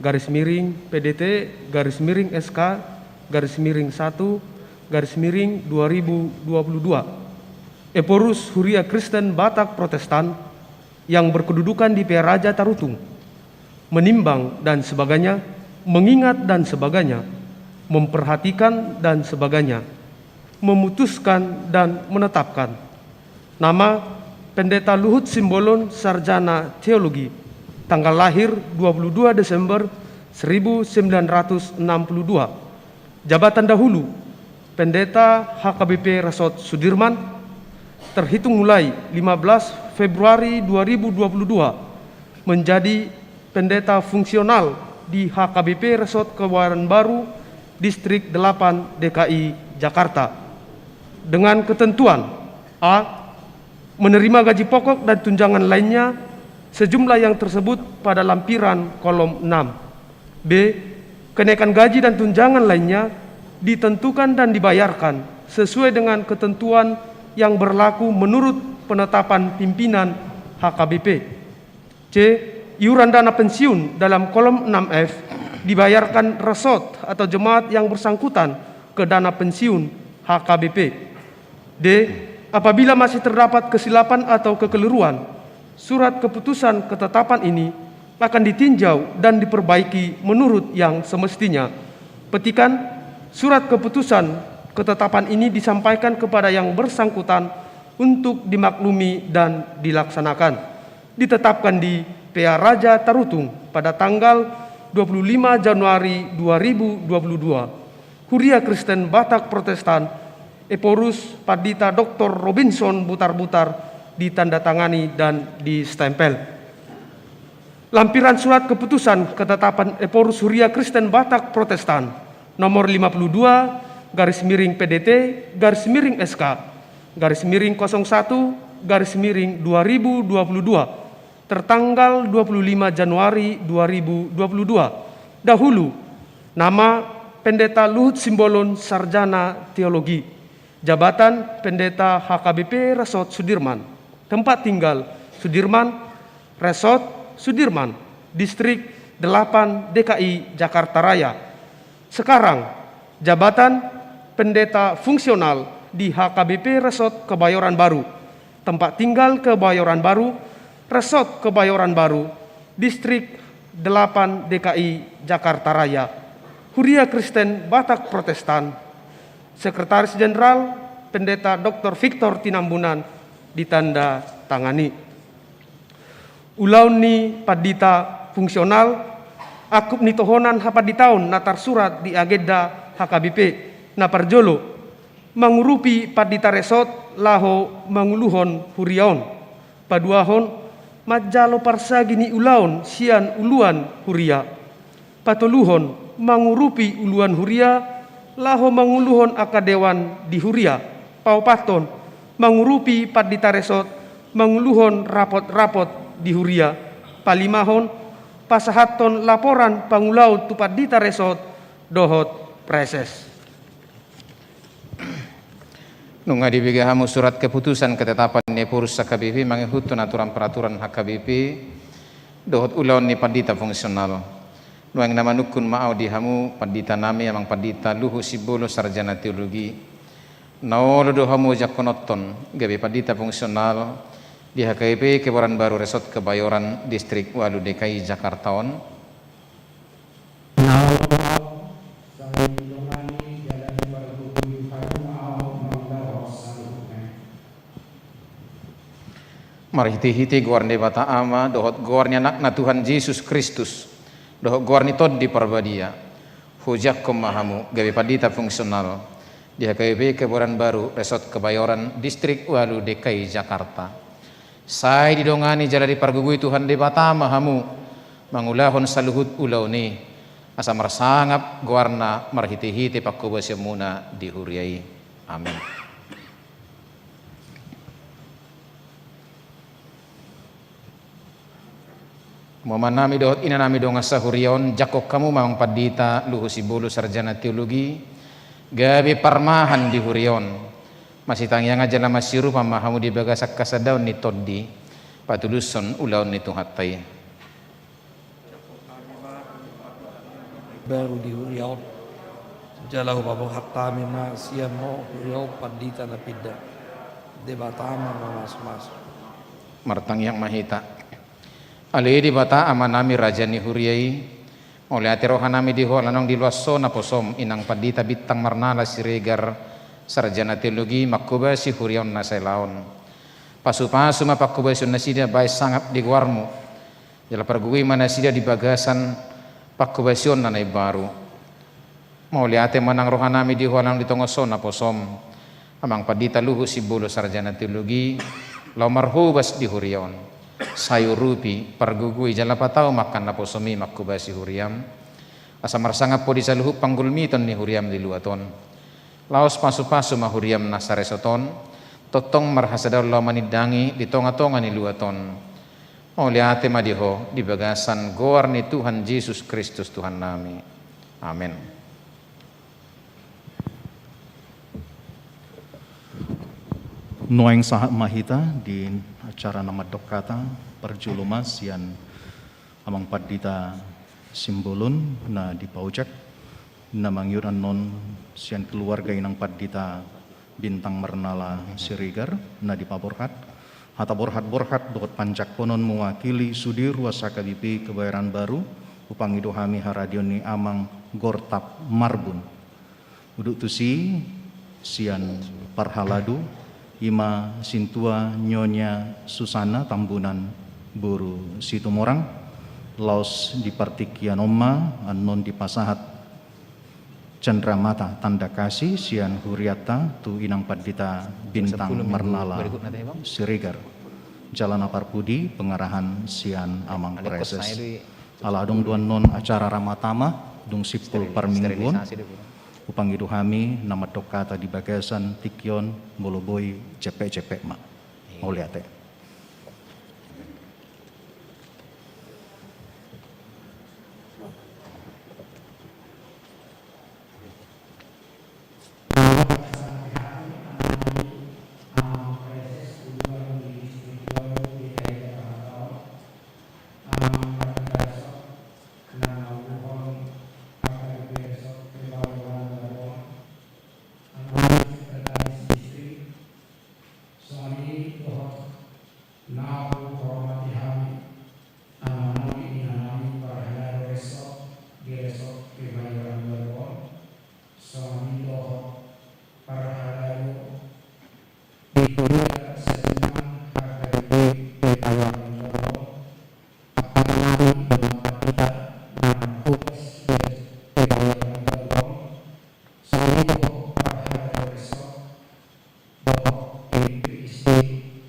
garis miring, P D T, garis miring, S K, garis miring, satu, garis miring, dua ribu dua puluh dua. Ephorus Huria Kristen Batak Protestan yang berkedudukan di Pearaja Tarutung, menimbang dan sebagainya, mengingat dan sebagainya, memperhatikan dan sebagainya, memutuskan dan menetapkan. Nama, Pendeta Luhut Simbolon, sarjana teologi, tanggal lahir dua puluh dua Desember seribu sembilan ratus enam puluh dua. Jabatan dahulu, Pendeta H K B P Resort Sudirman, terhitung mulai lima belas Februari dua ribu dua puluh dua, menjadi pendeta fungsional di H K B P Resort Kebayoran Baru, Distrik delapan D K I Jakarta. Dengan ketentuan, A, menerima gaji pokok dan tunjangan lainnya sejumlah yang tersebut pada lampiran kolom enam. B, kenaikan gaji dan tunjangan lainnya ditentukan dan dibayarkan sesuai dengan ketentuan yang berlaku menurut penetapan pimpinan H K B P. C, iuran dana pensiun dalam kolom enam F dibayarkan resort atau jemaat yang bersangkutan ke dana pensiun H K B P. D, apabila masih terdapat kesilapan atau kekeliruan, surat keputusan ketetapan ini akan ditinjau dan diperbaiki menurut yang semestinya. Petikan, surat keputusan ketetapan ini disampaikan kepada yang bersangkutan untuk dimaklumi dan dilaksanakan. Ditetapkan di Pearaja Tarutung pada tanggal dua puluh lima Januari dua ribu dua puluh dua. Huria Kristen Batak Protestan, Ephorus Pandita Doktor Robinson Butarbutar, ditandatangani dan distempel. Lampiran surat keputusan ketetapan Ephorus Huria Kristen Batak Protestan, nomor lima puluh dua, garis miring P D T, garis miring S K, garis miring kosong satu, garis miring dua ribu dua puluh dua, tertanggal dua puluh lima Januari dua ribu dua puluh dua. Dahulu, nama, Pendeta Luhut Simbolon, sarjana teologi. Jabatan, Pendeta H K B P Resort Sudirman. Tempat tinggal, Sudirman, Resort Sudirman, Distrik delapan D K I Jakarta Raya. Sekarang, jabatan, Pendeta fungsional di H K B P Resort Kebayoran Baru. Tempat tinggal, Kebayoran Baru, Resort Kebayoran Baru, Distrik delapan D K I Jakarta Raya, Huria Kristen Batak Protestan. Sekretaris Jenderal, Pendeta Doktor Victor Tinambunan, ditanda tangani. Ulaon ni pandita fungsional, angkup ni tohonan hapanditaon na tarsurat di agenda H K B P, na parjolo, mangurupi pandita resort laho manguluhon huria on. Paduahon, manjalo parsagi ni ulaon sian uluan huria. Patoluhon, mangurupi uluan huria laho manguluhon angka dewan di huria. Paopathon, mangurupi pandita resort manguluhon rapot-rapot di huria. Palimahon, pasahathon laporan pangulaon tu pandita resort dohot praeses. Nunga dibege hamu surat keputusan ketetapan ni Ephorus H K B P mangihuthon aturan peraturan H K B P dohot ulaon ni pandita fungsional. Nuaeng na manungkun ma ahu di hamu pandita nami, Amang Pandita Luhut Simbolon, sarjana teologi, na olo do hamu ojakkononton gabe pandita fungsional di H K B P Kebayoran Baru Resort Kebayoran, Distrik ualu D K I Jakarta on? Na olo do. Sai didongani jala dipargogoi Tuhan ma ahu mangulahon saluhutna. Marhitehite goar ni Debata Ama dohot goar ni Anakna Tuhan Jesus Kristus dohot goar ni Tondi Parbadia, huojakhon ma hamu gabe pandita fungsional di H K B P Kebayoran Baru Resort Kebayoran, Distrik ualu D K I Jakarta. Sai didongani jala dipargogoi Tuhan Debata ma hamu mangulahon saluhut ulaon i, asa marsangap goarna marhitehite panghobasionmuna di huria i. Amen. Mama nami dohot ina nami dongan sahuria on, jangkon hamu ma Amang Pandita Luhut Simbolon, sarjana teologi, gabe parmahan di huria on. Masitangiangan jala masiurupan ma hamu di bagasan hasadaon ni tondi, patulushon ulaon ni Tuhanta i. Baru di huria on. Jala hupaborhat hami ma sian ho huria on pandita na pinda. Debata ma mamasumasu. Martangiang ma hita. Ale Debata Ama nami, raja ni huria i, mauliate roha nami di Ho ala naung diloas Ho naposom Inang Pandita Bintang Marnala Siregar, sarjana teologi, manghobasi huria on na saelaon. Pasupasu ma panghobasion nasida bahen sangap di goarmu. Jala pargogoi ma nasida di bagasan panghobasion na imbaru. Mauliate ma nang roha nami di Ho ala naung ditongas Ho naposom Amang Pandita Luhut Simbolon, sarjana teologi, laho marhobas di huria on. Sai urupi, pargogoi jala patau ma angka naposom i manghobasi huriam, asa marsangap Ho di saluhut panggulmiton ni huriam di luat on. Laos pasupasu ma huriam na saresort on, tongtong marhasadaon laho manindangi di tongatonga ni luat on. Mauliate ma di Ho di bagasan goar ni Tuhan Jesus Kristus Tuhan nami. Amen. Nuaeng sahat ma hita di acara na mandok hata, parjolo ma sian Amang Pandita Simbolon na dipaojak, na mangihut annon sian keluarga Inang Pandita Bintang Marnala Siregar na dipaborhat. Hata borhat-borhat dohot panjangkonon mewakili sude ruas H K B P Kebayoran Baru, hupangido hami haradeon ni Amang Gortap Marbun. Udut tusi, sian parhalado, i ma Sintua Nyonya Susana Tambunan boru Situmorang, laos di partingkian on ma annon dipasahat cendramata tanda kasih sian hurianta tu Inang Pandita Bintang Marnala Siregar. Jala na parpudi pengarahan sian Amang Praeses. Ala adong do annon acara ramatama, dung simpul parmingguon, hupangido hami na mandok hata di bagasan tingki on, molo boi jempek-jempek ma. Mauliate. Kebayoran Baru on, songon i dohot parhalado di huria seniman H K B P Kebayoran Baru on, angka amanami dongan pandita na marhobas di Kebayoran Baru on, songon i dohot parhalado resort dohot P P S D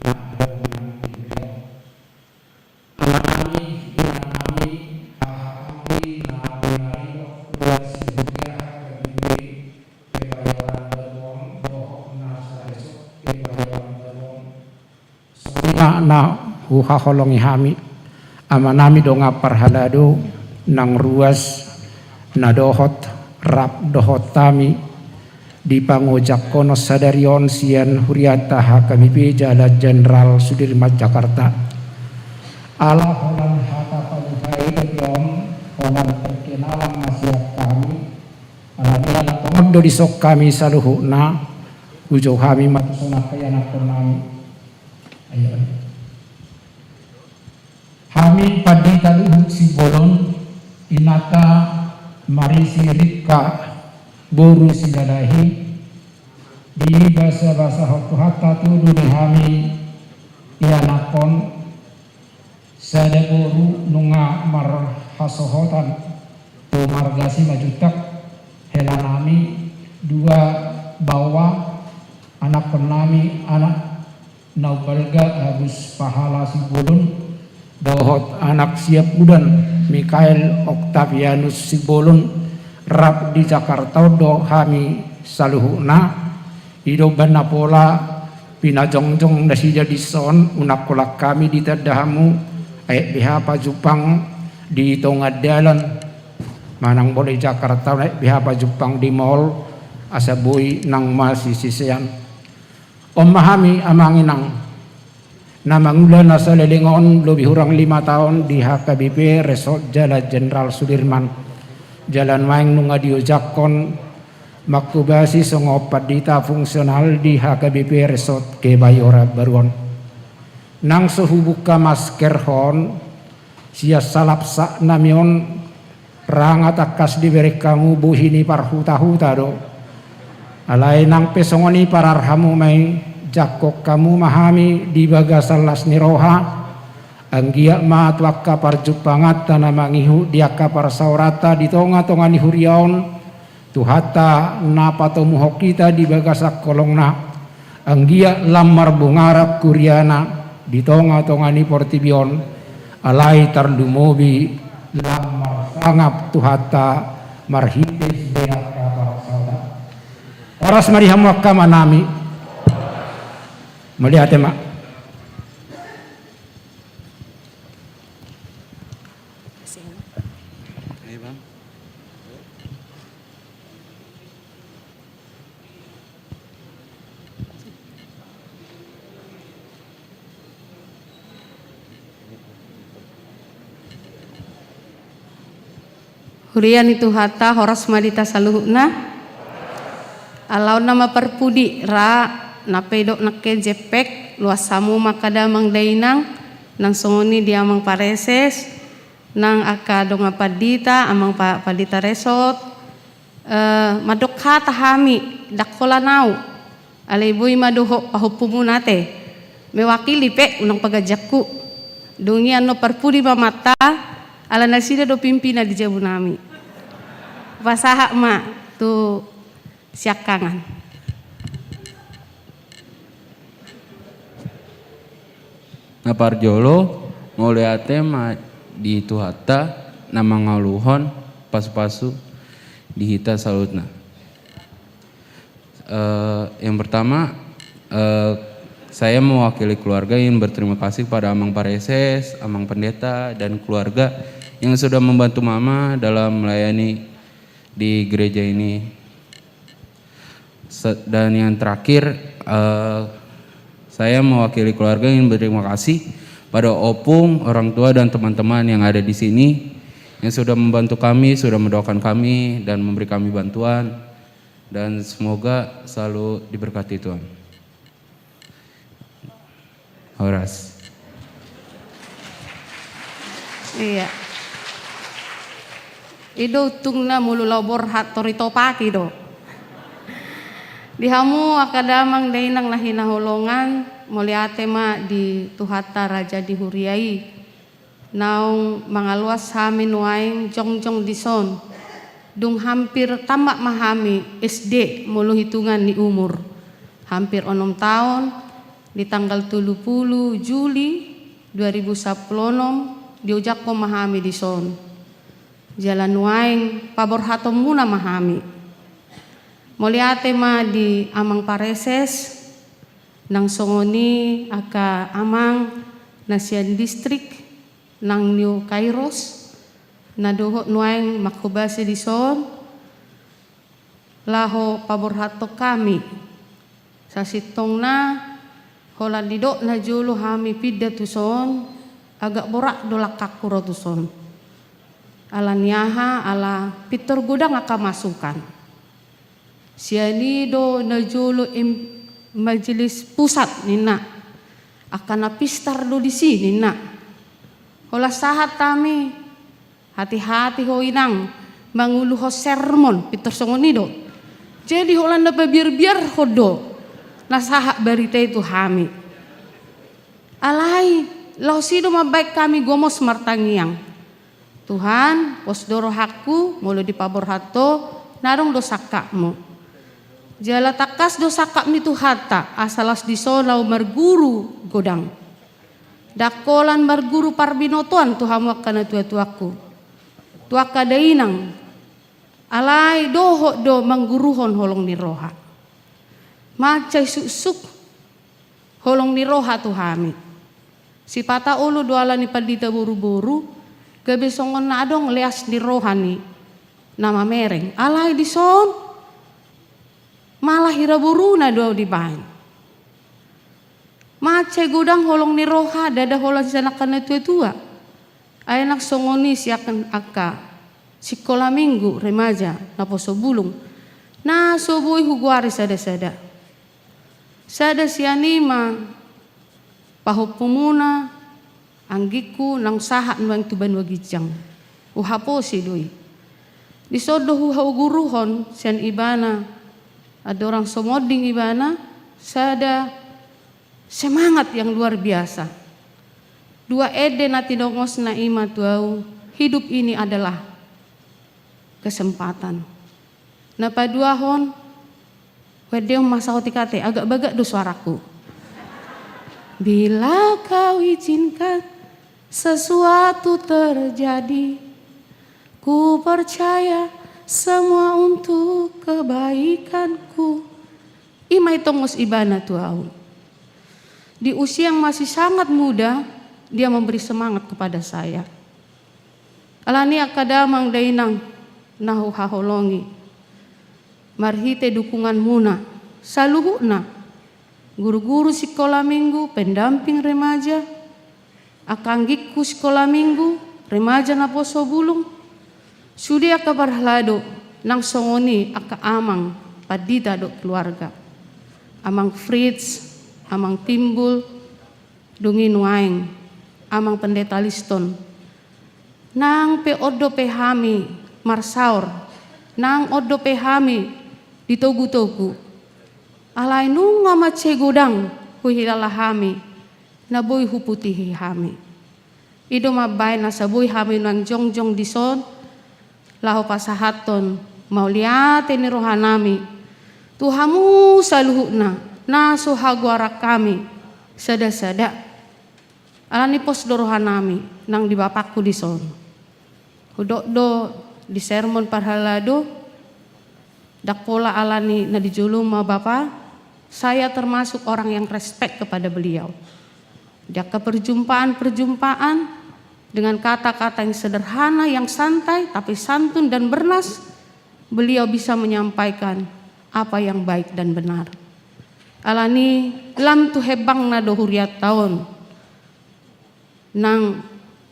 na adong di huria on. Amanami, inanami, hahanami na pinaribot ruas ni huria H K B P Kebayoran Baru on dohot na saresort Kebayoran Baru on. Songon i ma na huhaholongi hami, amanami dongan parhalado, nang ruas na dohot rap dohot hami di pangojangkonon sadari on sian hurianta H K B P Jalan Jenderal Sudirman Jakarta. Ala holan hata paduka i dope on, holan perkenalan ma sian hami. Ala ni ala tongon do dison hami saluhutna, hujou hami ma tu son angka ianakkonnami. Ayo. Hami Pandita Luhut Simbolon, inanta Marisi Ripka boru Silalahi, dibasabasahon Tuhanta tubu ni hami ianakkon, sada boru nunga marhasohotan tu marga Simanjuntak, helanami, dua baoa, anakkonnami, anak na umbalga Agus Pahala Simbolon dohot anak siampudan Mikael Oktavianus Simbolon, rap di Jakarta on do hami saluhutna. I do umbahen na pola pinajongjong nasida dison, unang holan hami ditanda hamu, aek beha pajumpang di tonga dalan, manang molo di Jakarta on aek beha pajumpang di mall, asa boi nang masisisean. On ma hami amang inang na mangula na saleleng on lobi hurang lima taon di H K B P Resort Jalan Jenderal Sudirman. Jala nuaeng nunga diojangkon manghobasi songon pandita fungsional di H K B P Resort Kebayoran Baru on. Nang so hubuka maskerhon, sian salapsaknami on, ra nga tangkas dibereng hamu bohi ni parhutahuta do. Alai nang pe songon i parar hamu ma i, jangkon hamu ma hami di bagasan las ni roha, anggiat ma tu angka parjumpanganta na mangihut di angka parsaoranta di tongatonga ni huria on, Tuhanta na patomuhon hita di bagasan holongna, anggiat lam marbungaran huriana di tongatonga ni portibi on, alai tarlumobi lam marsangap Tuhanta marhite sude angka parsaoranta. Horas ma di hamu angka amanami. Mauliate ma. Huria ni Tuhanta, horas ma di hita saluhutna. Ala on nama parpudi ra, na pe didok nangkin jempek, luas hamu ma angka damang dainang, nang songon i di amang pareses, nang angka dongan pandita, amang pa-, pandita resort, eh, mandok hata hami, ndang holan au. Alai boi ma dohot pahompumuna ate. Mewakili pe, unang paganjangku. Dung i annon parpudi ma amanta, ala nasida do pimpinan di jabunami. Pasahat ma tu siangkangan. Na parjolo, mauliate ma di Tuhanta na mangoluhon pasupasu di hita saluhutna. Eh, yang pertama, eh, saya mewakili keluarga ingin berterima kasih kepada Amang Pareses, Amang Pendeta, dan keluarga yang sudah membantu Mama dalam melayani di gereja ini. Se-, dan yang terakhir, eh, saya mewakili keluarga ingin berterima kasih pada opung, orang tua, dan teman-teman yang ada di sini yang sudah membantu kami, sudah mendoakan kami, dan memberi kami bantuan. Dan semoga selalu diberkati Tuhan. Horas. Iya. I do untungna molo laho borhat tor ditopaki do. Di hamu angka damang dainang na hinaholongan, mauliate ma di Tuhanta raja ni huria i. Naung mangaloas hami nuaeng jongjong dison. Dung hampir tamat ma hami S D molo hitungan ni umur. Hampir onom taon, di tanggal tolu pulu Juli dua ribu sampulu onom, diojakhon ma hami dison. Jala nuaeng paborhatonmuna ma hami. Mauliate ma di amang pareses, nang songon i angka amang na sian distrik, nang New Kairos, na dohot nuaeng manghobasi dison, laho paborhathon hami. Sasintongna, holan didok najolo hami pinda tuson, agak borat do langkangku ro tuson. Ala ni aha, ala pintor godang angka masukan. Sian i do najolo im-, majelis pusat ninna. Angka na pistar do disi ninna. Holan sahat hami, hati-hati ho inang, manguluhon sermon, pintor songon i do. Jadi holan na pabiar-biarhon do, na sahat barita i tu hami. Alai, laos i do mambaen hami gomos martangiang. Tuhan, pos do rohangku, molo dipaborhat ho, na adong do sangkapmu. Jala tangkas do sangkap ni Tuhanta, asa laos dison laho marguru godang. Ndang holan marguru parbinotoan tu hamu angka natuatuangku. Tu angka dainang. Alai dohot do mangguruhon holong ni roha. Mansai suksuk holong ni roha tu hami. Sipata olo do ala ni pandita boruboru, gabe songon na adong leas ni roha ni na mamereng. Alai dison, malah hira boruna do dibaen. Mansai godang holong ni roha, ndada holan sian angka natuatua. Ai nang songon i sian angka sikola minggu remaja naposo bulung. Na so boi hugoari sadasada. Sada sian i ma pahompumuna, anggingku naung sahat nuaeng tu banua ginjang. Huhaposi do i. Dison do huhaguruhon sian ibana, andorang so monding ibana, sada semangat yang luar biasa. Dua ende na tinongosna i ma tu ahu, hidup ini adalah kesempatan. Na paduahon, huendehon ma saotik ate, agak bagak do suaraku. Bila kau izinkan sesuatu terjadi, ku percaya semua untuk kebaikanku. I ma i tongos ibana tu ahu. Di usia yang masih sangat muda, dia memberi semangat kepada saya. Alani angka damang dainang na huhaholongi, marhite dukunganmuna saluhutna, guru-guru sikola minggu, pendamping remaja, angka anggingku sikola minggu, remaja naposo bulung, sude angka parhalado, nang songon i angka amang pandita dohot keluarga, amang Fritz, amang Timbul, dung i nuaeng amang pendeta Liston. Nang pe on dope hami marsaor, nang on dope hami ditogutogu. Alai nunga mansai godang huhilala hami, na boi huputihi hami. I do mambaen asa boi hami nuaeng jongjong dison, laho pasahathon mauliate ni rohanami tu hamu saluhutna, na so hagoaran hami sadasada. Alani pos do rohanami nang di bapakku dison. Hudok do di sermon parhalado, ndang pola alani na di jolo ma bapa, saya termasuk orang yang respect kepada beliau. Di angka perjumpaan-perjumpaan, dengan kata-kata yang sederhana, yang santai, tapi santun dan bernas, beliau bisa menyampaikan apa yang baik dan benar. Alani lam tu hembangna do hurianta on. Nang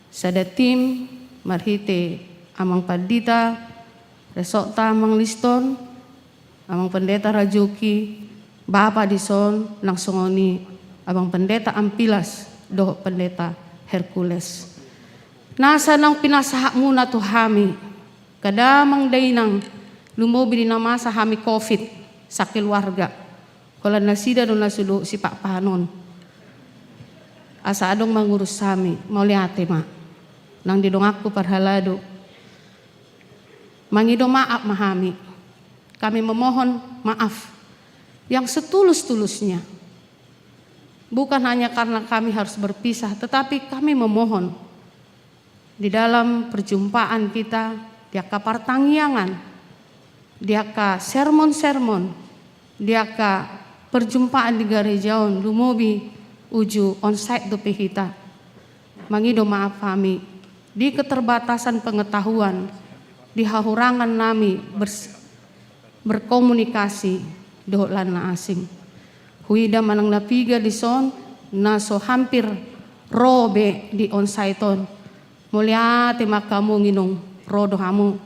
sada tim marhite amang pandita, resortta amang Liston, amang pendeta Rajuki, bapa dison, nang songon i abang pendeta Ampilas dohot pendeta Hercules. Nasa naung pinasahatmuna tu hami, damang dainang, lumobi di na masa hami covid, sakeluarga. Holan nasida do na so dohot sipakpahan on. Asa adong mangurus hami, mauliate ma. Nang di donganku parhalado. Mangido maaf ma hami. Kami memohon maaf yang setulus-tulusnya. Bukan hanya karena kami harus berpisah, tetapi kami memohon di dalam perjumpaan kita, di angka partangiangan, di angka sermon-sermon, di angka perjumpaan di gareja on, lumobi uju onsite dope hita. Mangido maaf hami di keterbatasan pengetahuan, di hahurangan nami bers-, berkomunikasi dohot lan na asing. Huida manang na piga dison na so hampir ro be di onsite on. Mauliate ma hamu nginong ro do hamu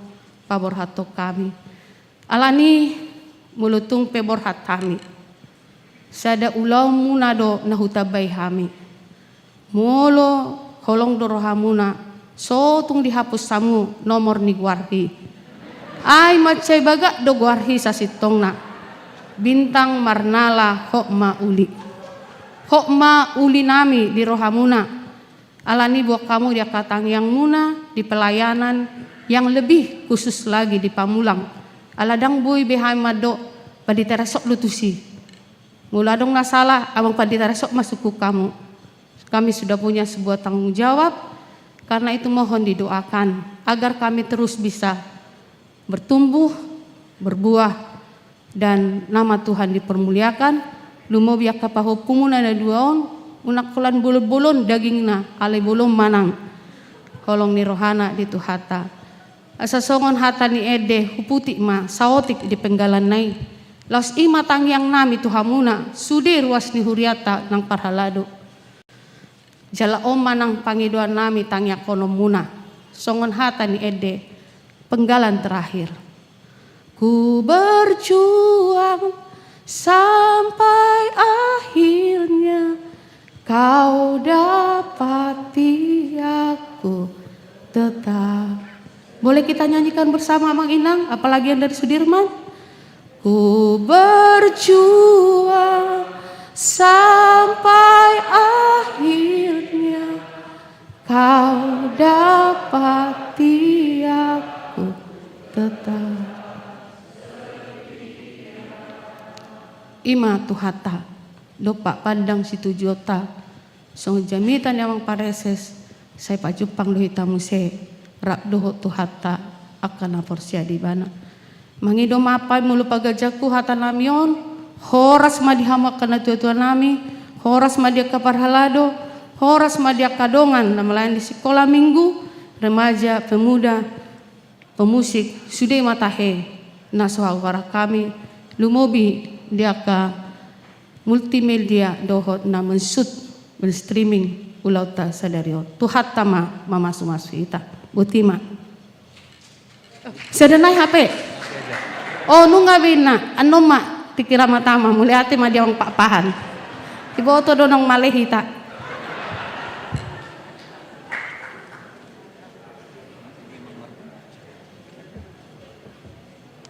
paborhathon hami. Alani molo tung pe borhat hami, sada ulaonmuna do na hutambai hami. Molo holong do rohamuna, so tung dihapus hamu nomor ni goarhi. Ai mansai bagak do goarhi sasintongna. Bintang marnala hot ma uli. Hot ma uli nami di rohamuna. Alani boan hamu di angka tangiangmuna di pelayanan yang lebih khusus lagi di Pamulang. Ala ndang boi be hami mandok, Pandita Resok do tusi. Molo adong na salah, Amang Pandita Resok ma sungkun hamu. Kami sudah punya sebuah tanggung jawab, karena itu mohon didoakan agar kami terus bisa bertumbuh, berbuah, dan nama Tuhan dipermuliakan. Lumobi angka pahompumuna na dua on, unang holan bolon-bolon dagingna, alai bolon ma nang holong ni rohana di Tuhanta. Asa songon hata ni ende, huputik ma saotik di penggalan na i. Laos i ma tangiang nami tu hamuna, sude ruas ni hurianta nang parhalado. Jala on ma nang pangidoan nami tangiangkononmuna. Songon hata ni ende, penggalan terakhir. Ku berjuang sampai akhirnya, kau dapati aku tetap. Boleh kita nyanyikan bersama, Amang Inang, apalagi yang dari Sudirman? Ku berjuang sampai akhirnya, kau dapati aku tetap. I ma Tuhanta, dompak pandang situjuonta. Songon jamita ni Amang Pareses, sai pajumpang do hita muse rap dohot Tuhanta angka na porsea di Ibana. Mangido maaf hami molo paganjangku hata nami on. Horas ma di hamu angka natuatua nami, horas ma di angka parhalado, horas ma di angka dongan na melayani di sikola minggu, remaja, pemuda, pemusik, sude ma tahe na so huharahon hami, lumobi di angka multimedia dohot na men-shoot, men-streaming ulaonta sadari on. Tuhanta ma mamasumasu hita. Botima. Sada nai H P. O, nunga be inna, annon ma tingki ra ma tama, mauliate ma di Amang Pakpahan. Diboto do naung male hita.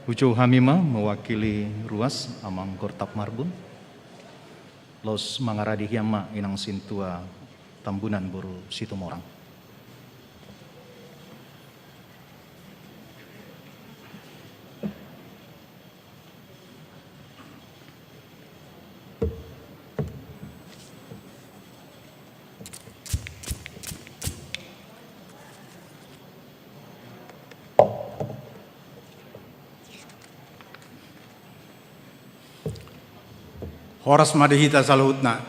Uju hami ma mewakili ruas Amang Gortap Marbun. Laos mangaradi hian ma Inang Sintua Tambunan boru Situmorang. Horas ma di hita saluhutna.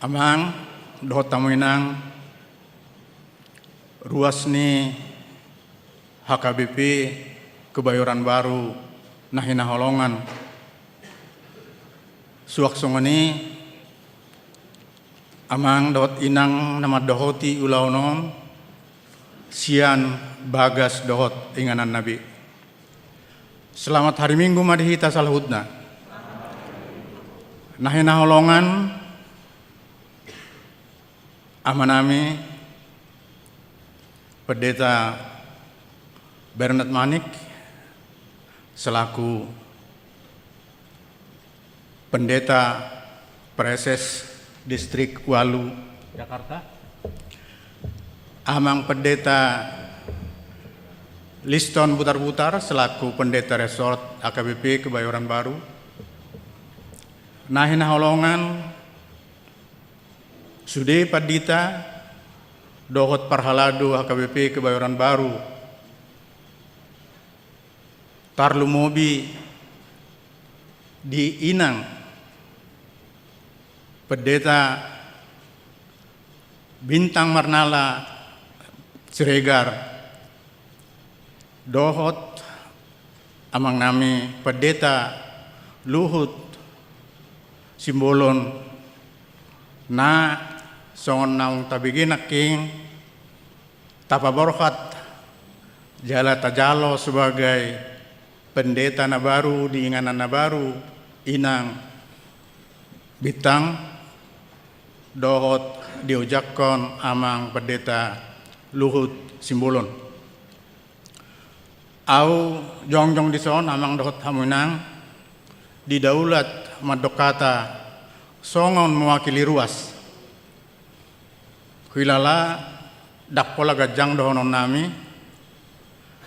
Amang, dohot hamu Inang, ruas ni H K B P Kebayoran Baru na hinaholongan. Suang songon i, Amang dohot Inang na mandohoti ulaon on, sian bagas dohot ingananna be. Selamat hari Minggu ma di hita saluhutna. Na hinaholongan, amanami, Pendeta Bernard Manik selaku Pendeta Praeses Distrik Walu Jakarta. Amang Pendeta Liston Butarbutar selaku Pendeta Resort H K B P Kebayoran Baru. Na hinaholongan, sude pandita dohot parhalado H K B P Kebayoran Baru, tarlumobi di Inang Pendeta Bintang Marnala Siregar, dohot amang nami Pendeta Luhut Simbolon, na songon naung tabege nangkin, tapaborhat jala tajalo sebagai pendeta na baru di inganan na baru, Inang Bintang, dohot diojakhon amang Pendeta Luhut Simbolon. Ahu jongjong dison, amang dohot hamu inang, didaulat mandok hata songon mewakili ruas. Huilala ndang pola ganjang dohonon nami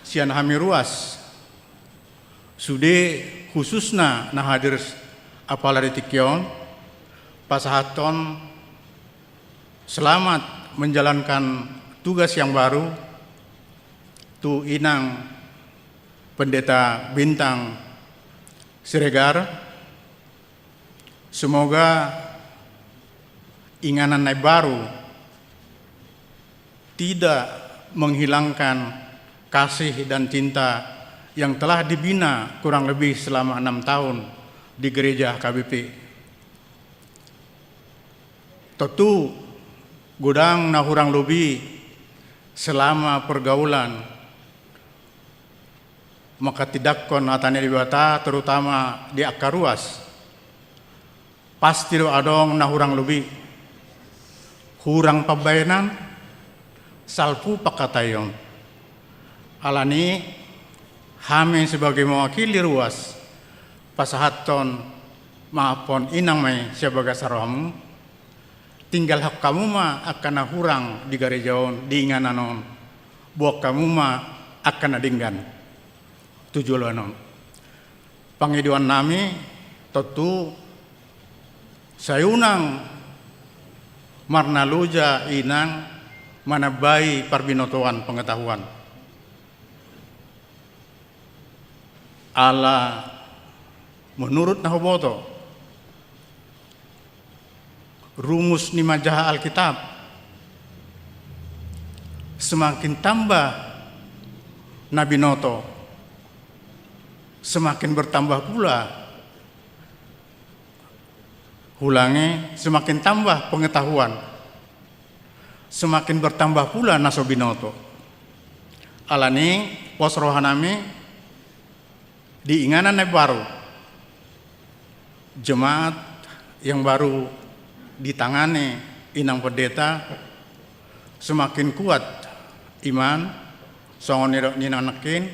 sian hami ruas, sude khususna na hadir apala di tingki on, pasahathon selamat menjalankan tugas yang baru tu Inang Pendeta Bintang Siregar. Semoga inganan na baru tidak menghilangkan kasih dan cinta yang telah dibina kurang lebih selama enam tahun di gereja H K B P. Tontu godang na hurang lobi selama pergaulan manghatindanghon hata ni Debata, terutama di angka ruas. Pasti do adong na hurang lobi, hurang pambahenan, salpu pangkataion. Alani, hami sebagai mewakili ruas pasahathon maafhon inang ma i sian bagasan rohamu. Tinggalhon hamu ma angka na hurang di gareja on, di inganan on. Boan hamu ma angka na denggan tu joloan on. Pangidoan nami, tontu sai unang marnaloja inang manambai parbinotoan pengetahuan. Ala menurut na huboto, rumus ni manjaha Alkitab, semakin tambah na binoto, semakin bertambah pula, hulangi, semakin tambah pengetahuan, semakin bertambah pula na so binoto. Alani, pos roha nami, di inganan na baru, jemaat yang baru ditangani inang pendeta, semakin kuat iman, songon nidok ni inang nangkin,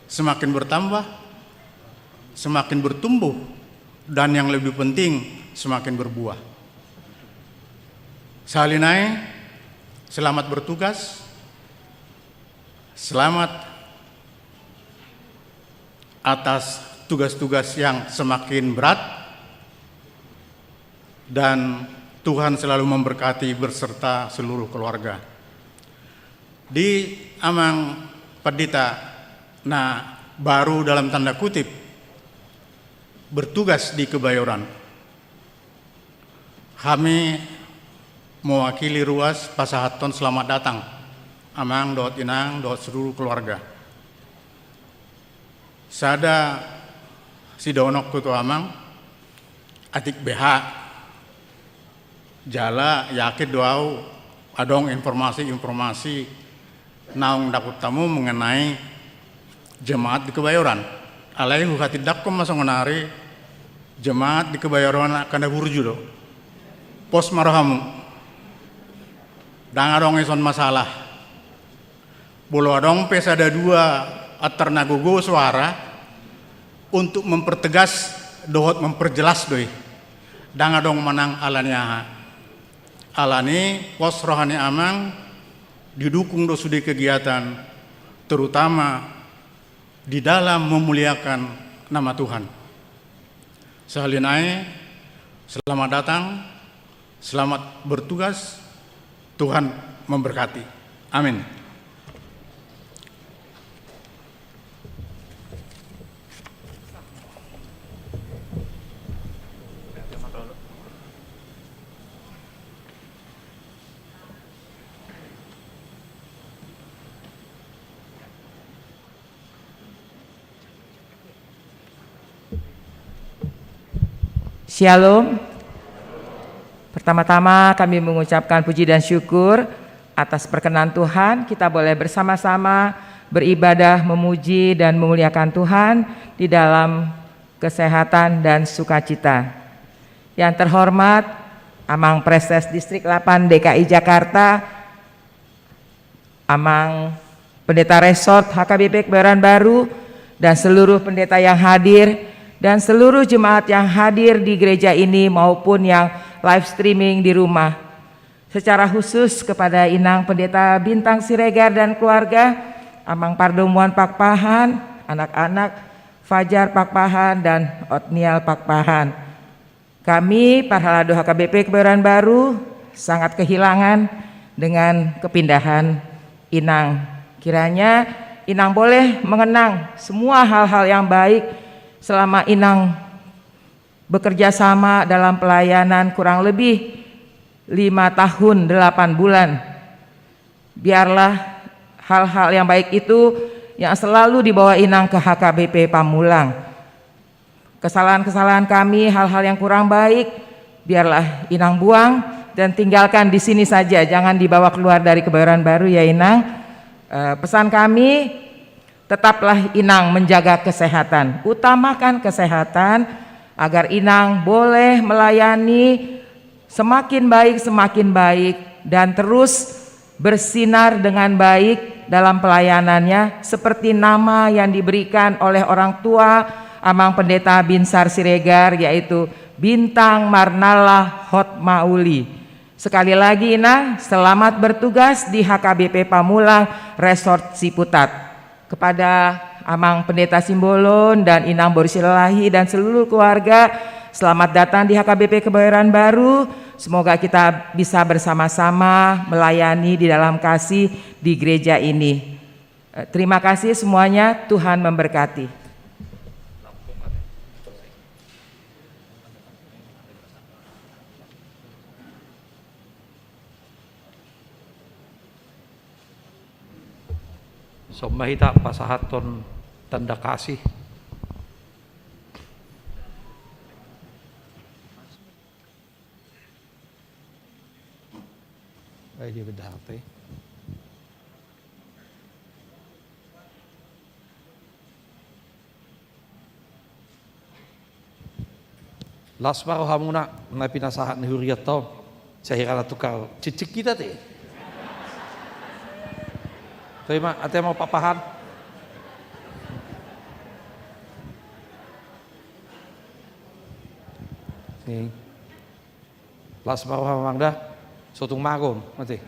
semakin bertambah, semakin bertumbuh, dan yang lebih penting, semakin berbuah. Sahali nai, selamat bertugas, selamat atas tugas-tugas yang semakin berat, dan Tuhan selalu memberkati berserta seluruh keluarga. Di amang pendeta na baru, dalam tanda kutip, bertugas di Kebayoran. Hami mewakili ruas pasahathon selamat datang, amang dohot inang dohot seluruh keluarga. Sada sidohononku tu amang, atik beha, jala yakin do ahu adong informasi-informasi naung dapot hamu mengenai jemaat di Kebayoran. Alai huhatindangkon ma songonari, jemaat di Kebayoran angka na burju do. Pos ma rohamu. Ndang adong ison masalah. Molo adong pe sada dua Antar na gogo soara untuk mempertegas dohot memperjelas do i. Ndang adong manang ala ni aha. Ala ni pos roha ni amang didukung do sude kegiatan, terutama di dalam memuliakan nama Tuhan. Sahali nai, selamat datang, selamat bertugas, Tuhan memberkati. Amin. Syalom. Pertama-tama kami mengucapkan puji dan syukur atas perkenan Tuhan, kita boleh bersama-sama beribadah, memuji dan memuliakan Tuhan di dalam kesehatan dan sukacita. Yang terhormat Amang Presdes Distrik delapan D K I Jakarta, Amang Pendeta Resort H K B P Kebayoran Baru, dan seluruh pendeta yang hadir, dan seluruh jemaat yang hadir di gereja ini maupun yang live streaming di rumah. Secara khusus kepada Inang Pendeta Bintang Siregar dan keluarga, Amang Pardomuan Pakpahan, anak-anak Fajar Pakpahan, dan Otniel Pakpahan. Kami, Parhalado H K B P Kebayoran Baru, sangat kehilangan dengan kepindahan Inang. Kiranya Inang boleh mengenang semua hal-hal yang baik selama Inang bekerja sama dalam pelayanan kurang lebih lima tahun delapan bulan. Biarlah hal-hal yang baik itu yang selalu dibawa Inang ke H K B P Pamulang. Kesalahan-kesalahan kami, hal-hal yang kurang baik, biarlah Inang buang dan tinggalkan di sini saja, jangan dibawa keluar dari Kebayoran Baru ya, Inang. Eh, pesan kami, tetaplah Inang menjaga kesehatan, utamakan kesehatan, agar Inang boleh melayani semakin baik, semakin baik, dan terus bersinar dengan baik dalam pelayanannya, seperti nama yang diberikan oleh orang tua Amang Pendeta Binsar Siregar, yaitu Bintang Marnalla Hotmauli. Sekali lagi, Inang, selamat bertugas di H K B P Pamulang Resort Ciputat. Kepada Amang Pendeta Simbolon dan Inang Boru Silalahi dan seluruh keluarga, selamat datang di H K B P Kebayoran Baru. Semoga kita bisa bersama-sama melayani di dalam kasih di gereja ini. Eh, terima kasih semuanya, Tuhan memberkati. Songon hita pasahathon tanda kasih. Ai dia beda H P. Las ma rohamuna na pinasahat ni hurianta on. Sai hira na tukar cicik kita te. Terima, ate mau papahan. Ni. Las ma roha amang da, sotung magon, mate.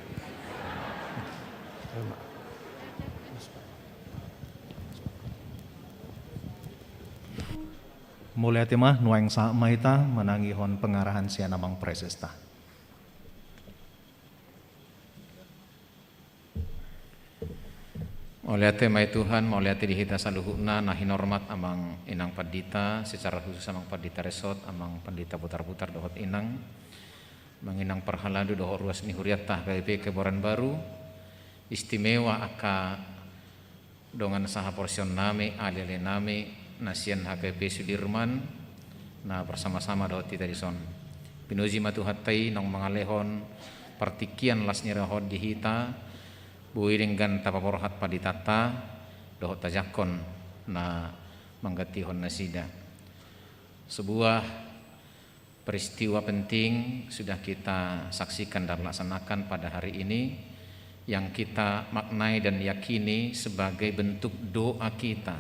Mauliate ma, nuaeng sahat ma hita manangihon pengarahan sian amang presesta. Mauliate ma i Tuhan, mauliate di hita saluhutna na hinormat amang inang pandita, secara khusus amang pandita Resot, amang pandita Putar-putar dohot inang, amang inang parhalado dohot ruas ni hurianta H K B P Kebayoran Baru, istimewa angka dongan sahaporseaon nami, ale-ale nami, na sian H K B P Sudirman, na bersama-sama dohot hita dison. Pinuji ma Tuhanta i naung mangalehon partingkian las ni roha on di hita, boi denggan tapaborhat panditanta, dohot tajangkon na manggantihon nasida. Sebuah peristiwa penting sudah kita saksikan dan laksanakan pada hari ini, yang kita maknai dan yakini sebagai bentuk doa kita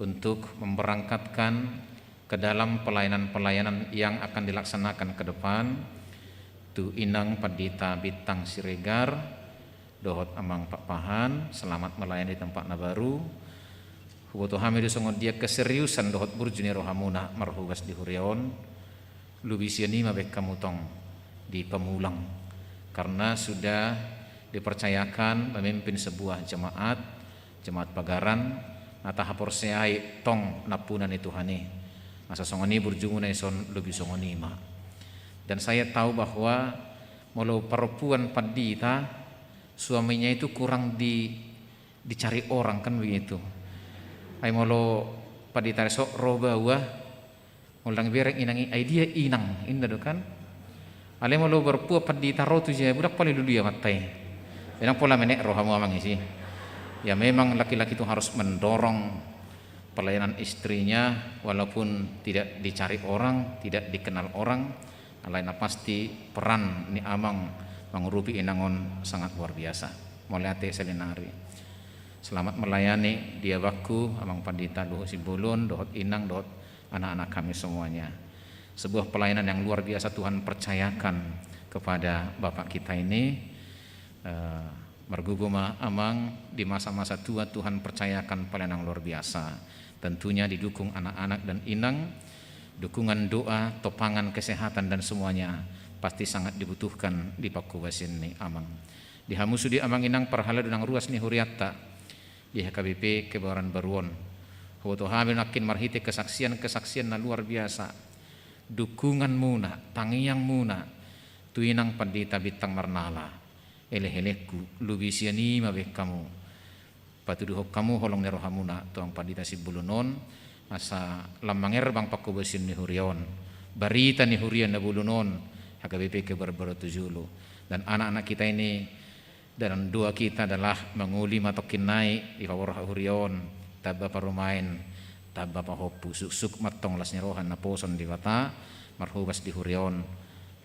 untuk memberangkatkan ke dalam pelayanan-pelayanan yang akan dilaksanakan ke depan. Tu Inang Pandita Bintang Siregar dohot Amang Pakpahan, selamat melayani di tempat na baru. Huboto hami do songon dia keseriusan dohot burju ni rohamuna marhobas di huria on. Lobi sian i ma baen hamu tong di pamulang, karena sudah dipercayakan memimpin sebuah jemaat, jemaat pagaran, na tahaporseai tong nampuna ni Tuhan i. Asa songon i burjumuna dison, lobi songon i ma. Dan saya tahu bahwa molo perempuan pandita, suaminya itu kurang di, dicari orang, kan begitu. Ai molo pandita so ro baoa, molo ndang bereng inang i, ai dia inang, inda do kan? Alai molo perempuan pandita ro tu jabu, ndang paling lulu ia mata i. Ndang pola menek rohamu amang isi. Ya, memang laki-laki itu harus mendorong pelayanan istrinya, walaupun tidak dicari orang, tidak dikenal orang, alai na pasti peran ni amang mangurupi inang on sangat luar biasa. Mauliate saonari. Selamat melayani di abangku, Amang Pandita Luhut Simbolon, dohot Inang, dohot anak-anak kami semuanya. Sebuah pelayanan yang luar biasa Tuhan percayakan kepada Bapak kita ini. Eh, margogo ma Amang, di masa-masa tua Tuhan percayakan pelayanan yang luar biasa. Tentunya didukung anak-anak dan inang, dukungan doa, topangan, kesehatan, dan semuanya pasti sangat dibutuhkan di panghobasion ni Amang. Di hamu sude Amang Inang parhalado nang ruas ni hurianta di H K B P Kebayoran Baru on. Huboto hami nangkin marhite kesaksian-kesaksian na luar biasa, dukunganmuna, tangiangmuna tu Inang Pandita Bintang Marnala. Elek-elekku, lobi sian i ma baen hamu. Patuduhon hamu holong ni rohamuna tu Amang Pandita Simbolon on, asa lam mangerbang panghobasion ni huria on, barita ni huria na bolon on, H K B P Kebayoran Baru tu jolo. Dan anak-anak kita ini, dan doa kita adalah mangoli ma tongkin nai, dipaborhat huria on, tamba parumaen, tamba pahompu, suksuk ma tong las ni roha naposo ni Debata marhobas di huria on.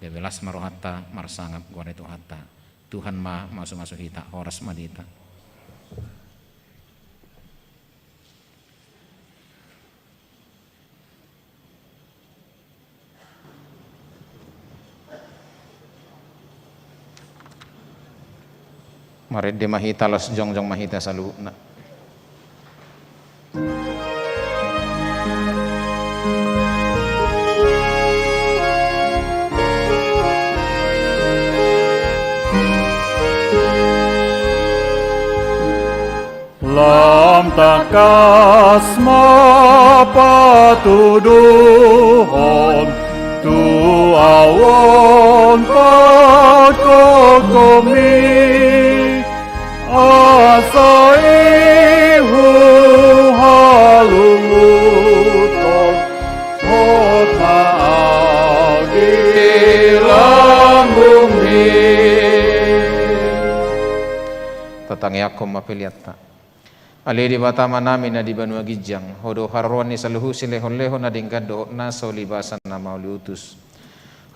Gabe las ma rohanta, marsangap goar ni Tuhanta. Tuhan ma mamasu-masu hita. Horas ma di hita. Marende ma hita, laos jongjong ma hita saluhutna. Lam tangkas ma patuduhon tu ahu on pangkongkongmi, asa i huhalunguthon hot ma ahu di lambungmi. Tatangianghon ma peleanta. Ale Debata Amanami na di banua ginjang, Ho do haroroan ni saluhut silehon-lehon na denggan dohot na so libasan na mauliutus.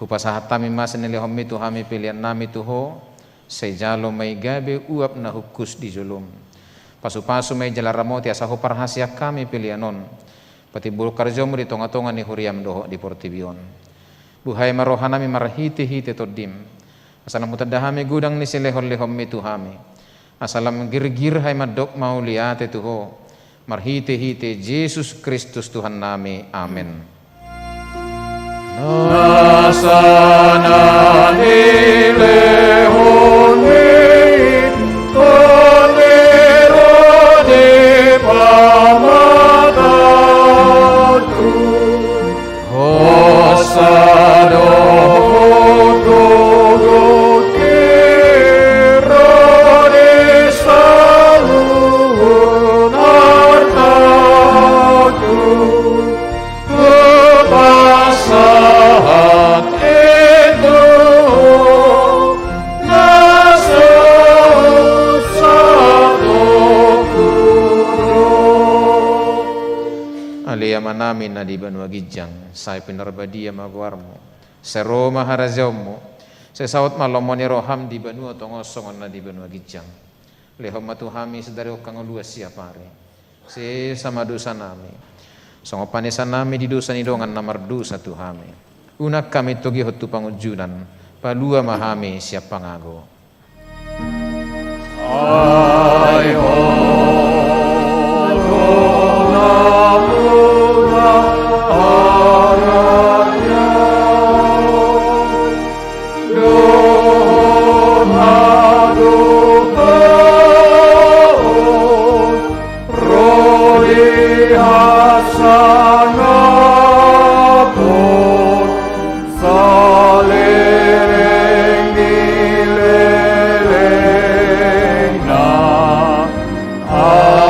Hupasahat hami ma sinilehonmi tu hami peleannami tu Ho, sai jalo ma i gabe uap na hungkus di jolom. Pasu-pasu ma i jala ramoti asa huparhaseang hami pelean on patimbulhon karejom di tonga-tonga ni huriam dohot di portibi on. Buhai ma rohanami marhite-hite Tondim, asa lam hutanda hami godang ni silehon-lehonmi tu hami, asa lam girgir hami mandok mauliate tu Ho, marhite-hite Jesus Kristus Tuhannami. Amen. Nasa na nilehonmi, Ho, di ro ni pamatangku. Hosa do Ho tu gokhon, ro di saluhut artangku. Hupasahat i tu Ho, na so husatongku do. Ale Amanami na di banua ginjang, sai pinarbadia ma goarmu. Sai ro ma harajaonmu. Sai saut ma lomo ni roham di banua tonga on songon na di banua ginjang. Lehon ma tu hami sadari on hangoluan siapari. Sesa ma dosanami, songon panesanami di dosa ni dongan na mardosa tu hami. Unang hami togihon tu pangunjunan, palua ma hami sian pangago. Ai ho do nampuna harajaon, dohot hagogoon, ro di hasangapon, saleleng ni lelengna. Amen.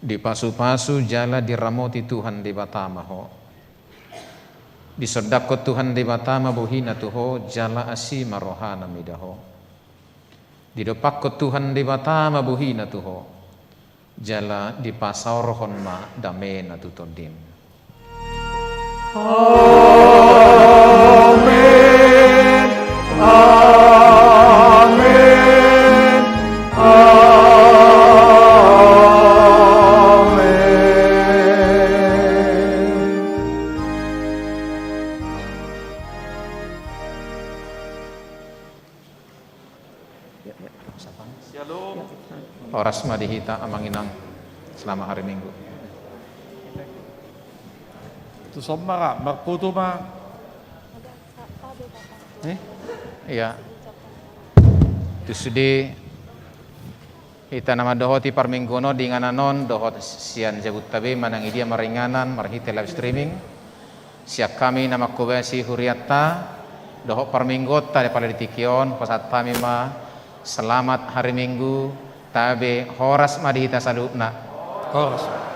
Dipasupasu jala diramoti Tuhan Debata ma ho. Disondangkon Tuhan Debata ma bohina tu ho, jala asi ma rohana mida ho. Didompakkon Tuhan Debata ma bohina tu ho, jala dipasaorhon ma damena tu tondim. Amen. Amen. Amen. Shalom. Horas ma di hita, Amang Inang. Selamat hari Minggu. Tuson ma ra, marpoto ma. Eh? Iya. Tusude hita na mandohoti parmingguon on di inganan on, dohot sian jabunta be manang idia maringanan marhite live streaming. Sian hami na manghobasi hurianta dohot parmingguonta di pala di tingki on, pasahat hami ma selamat hari Minggu, tabe horas ma di hita saluhutna. Horas.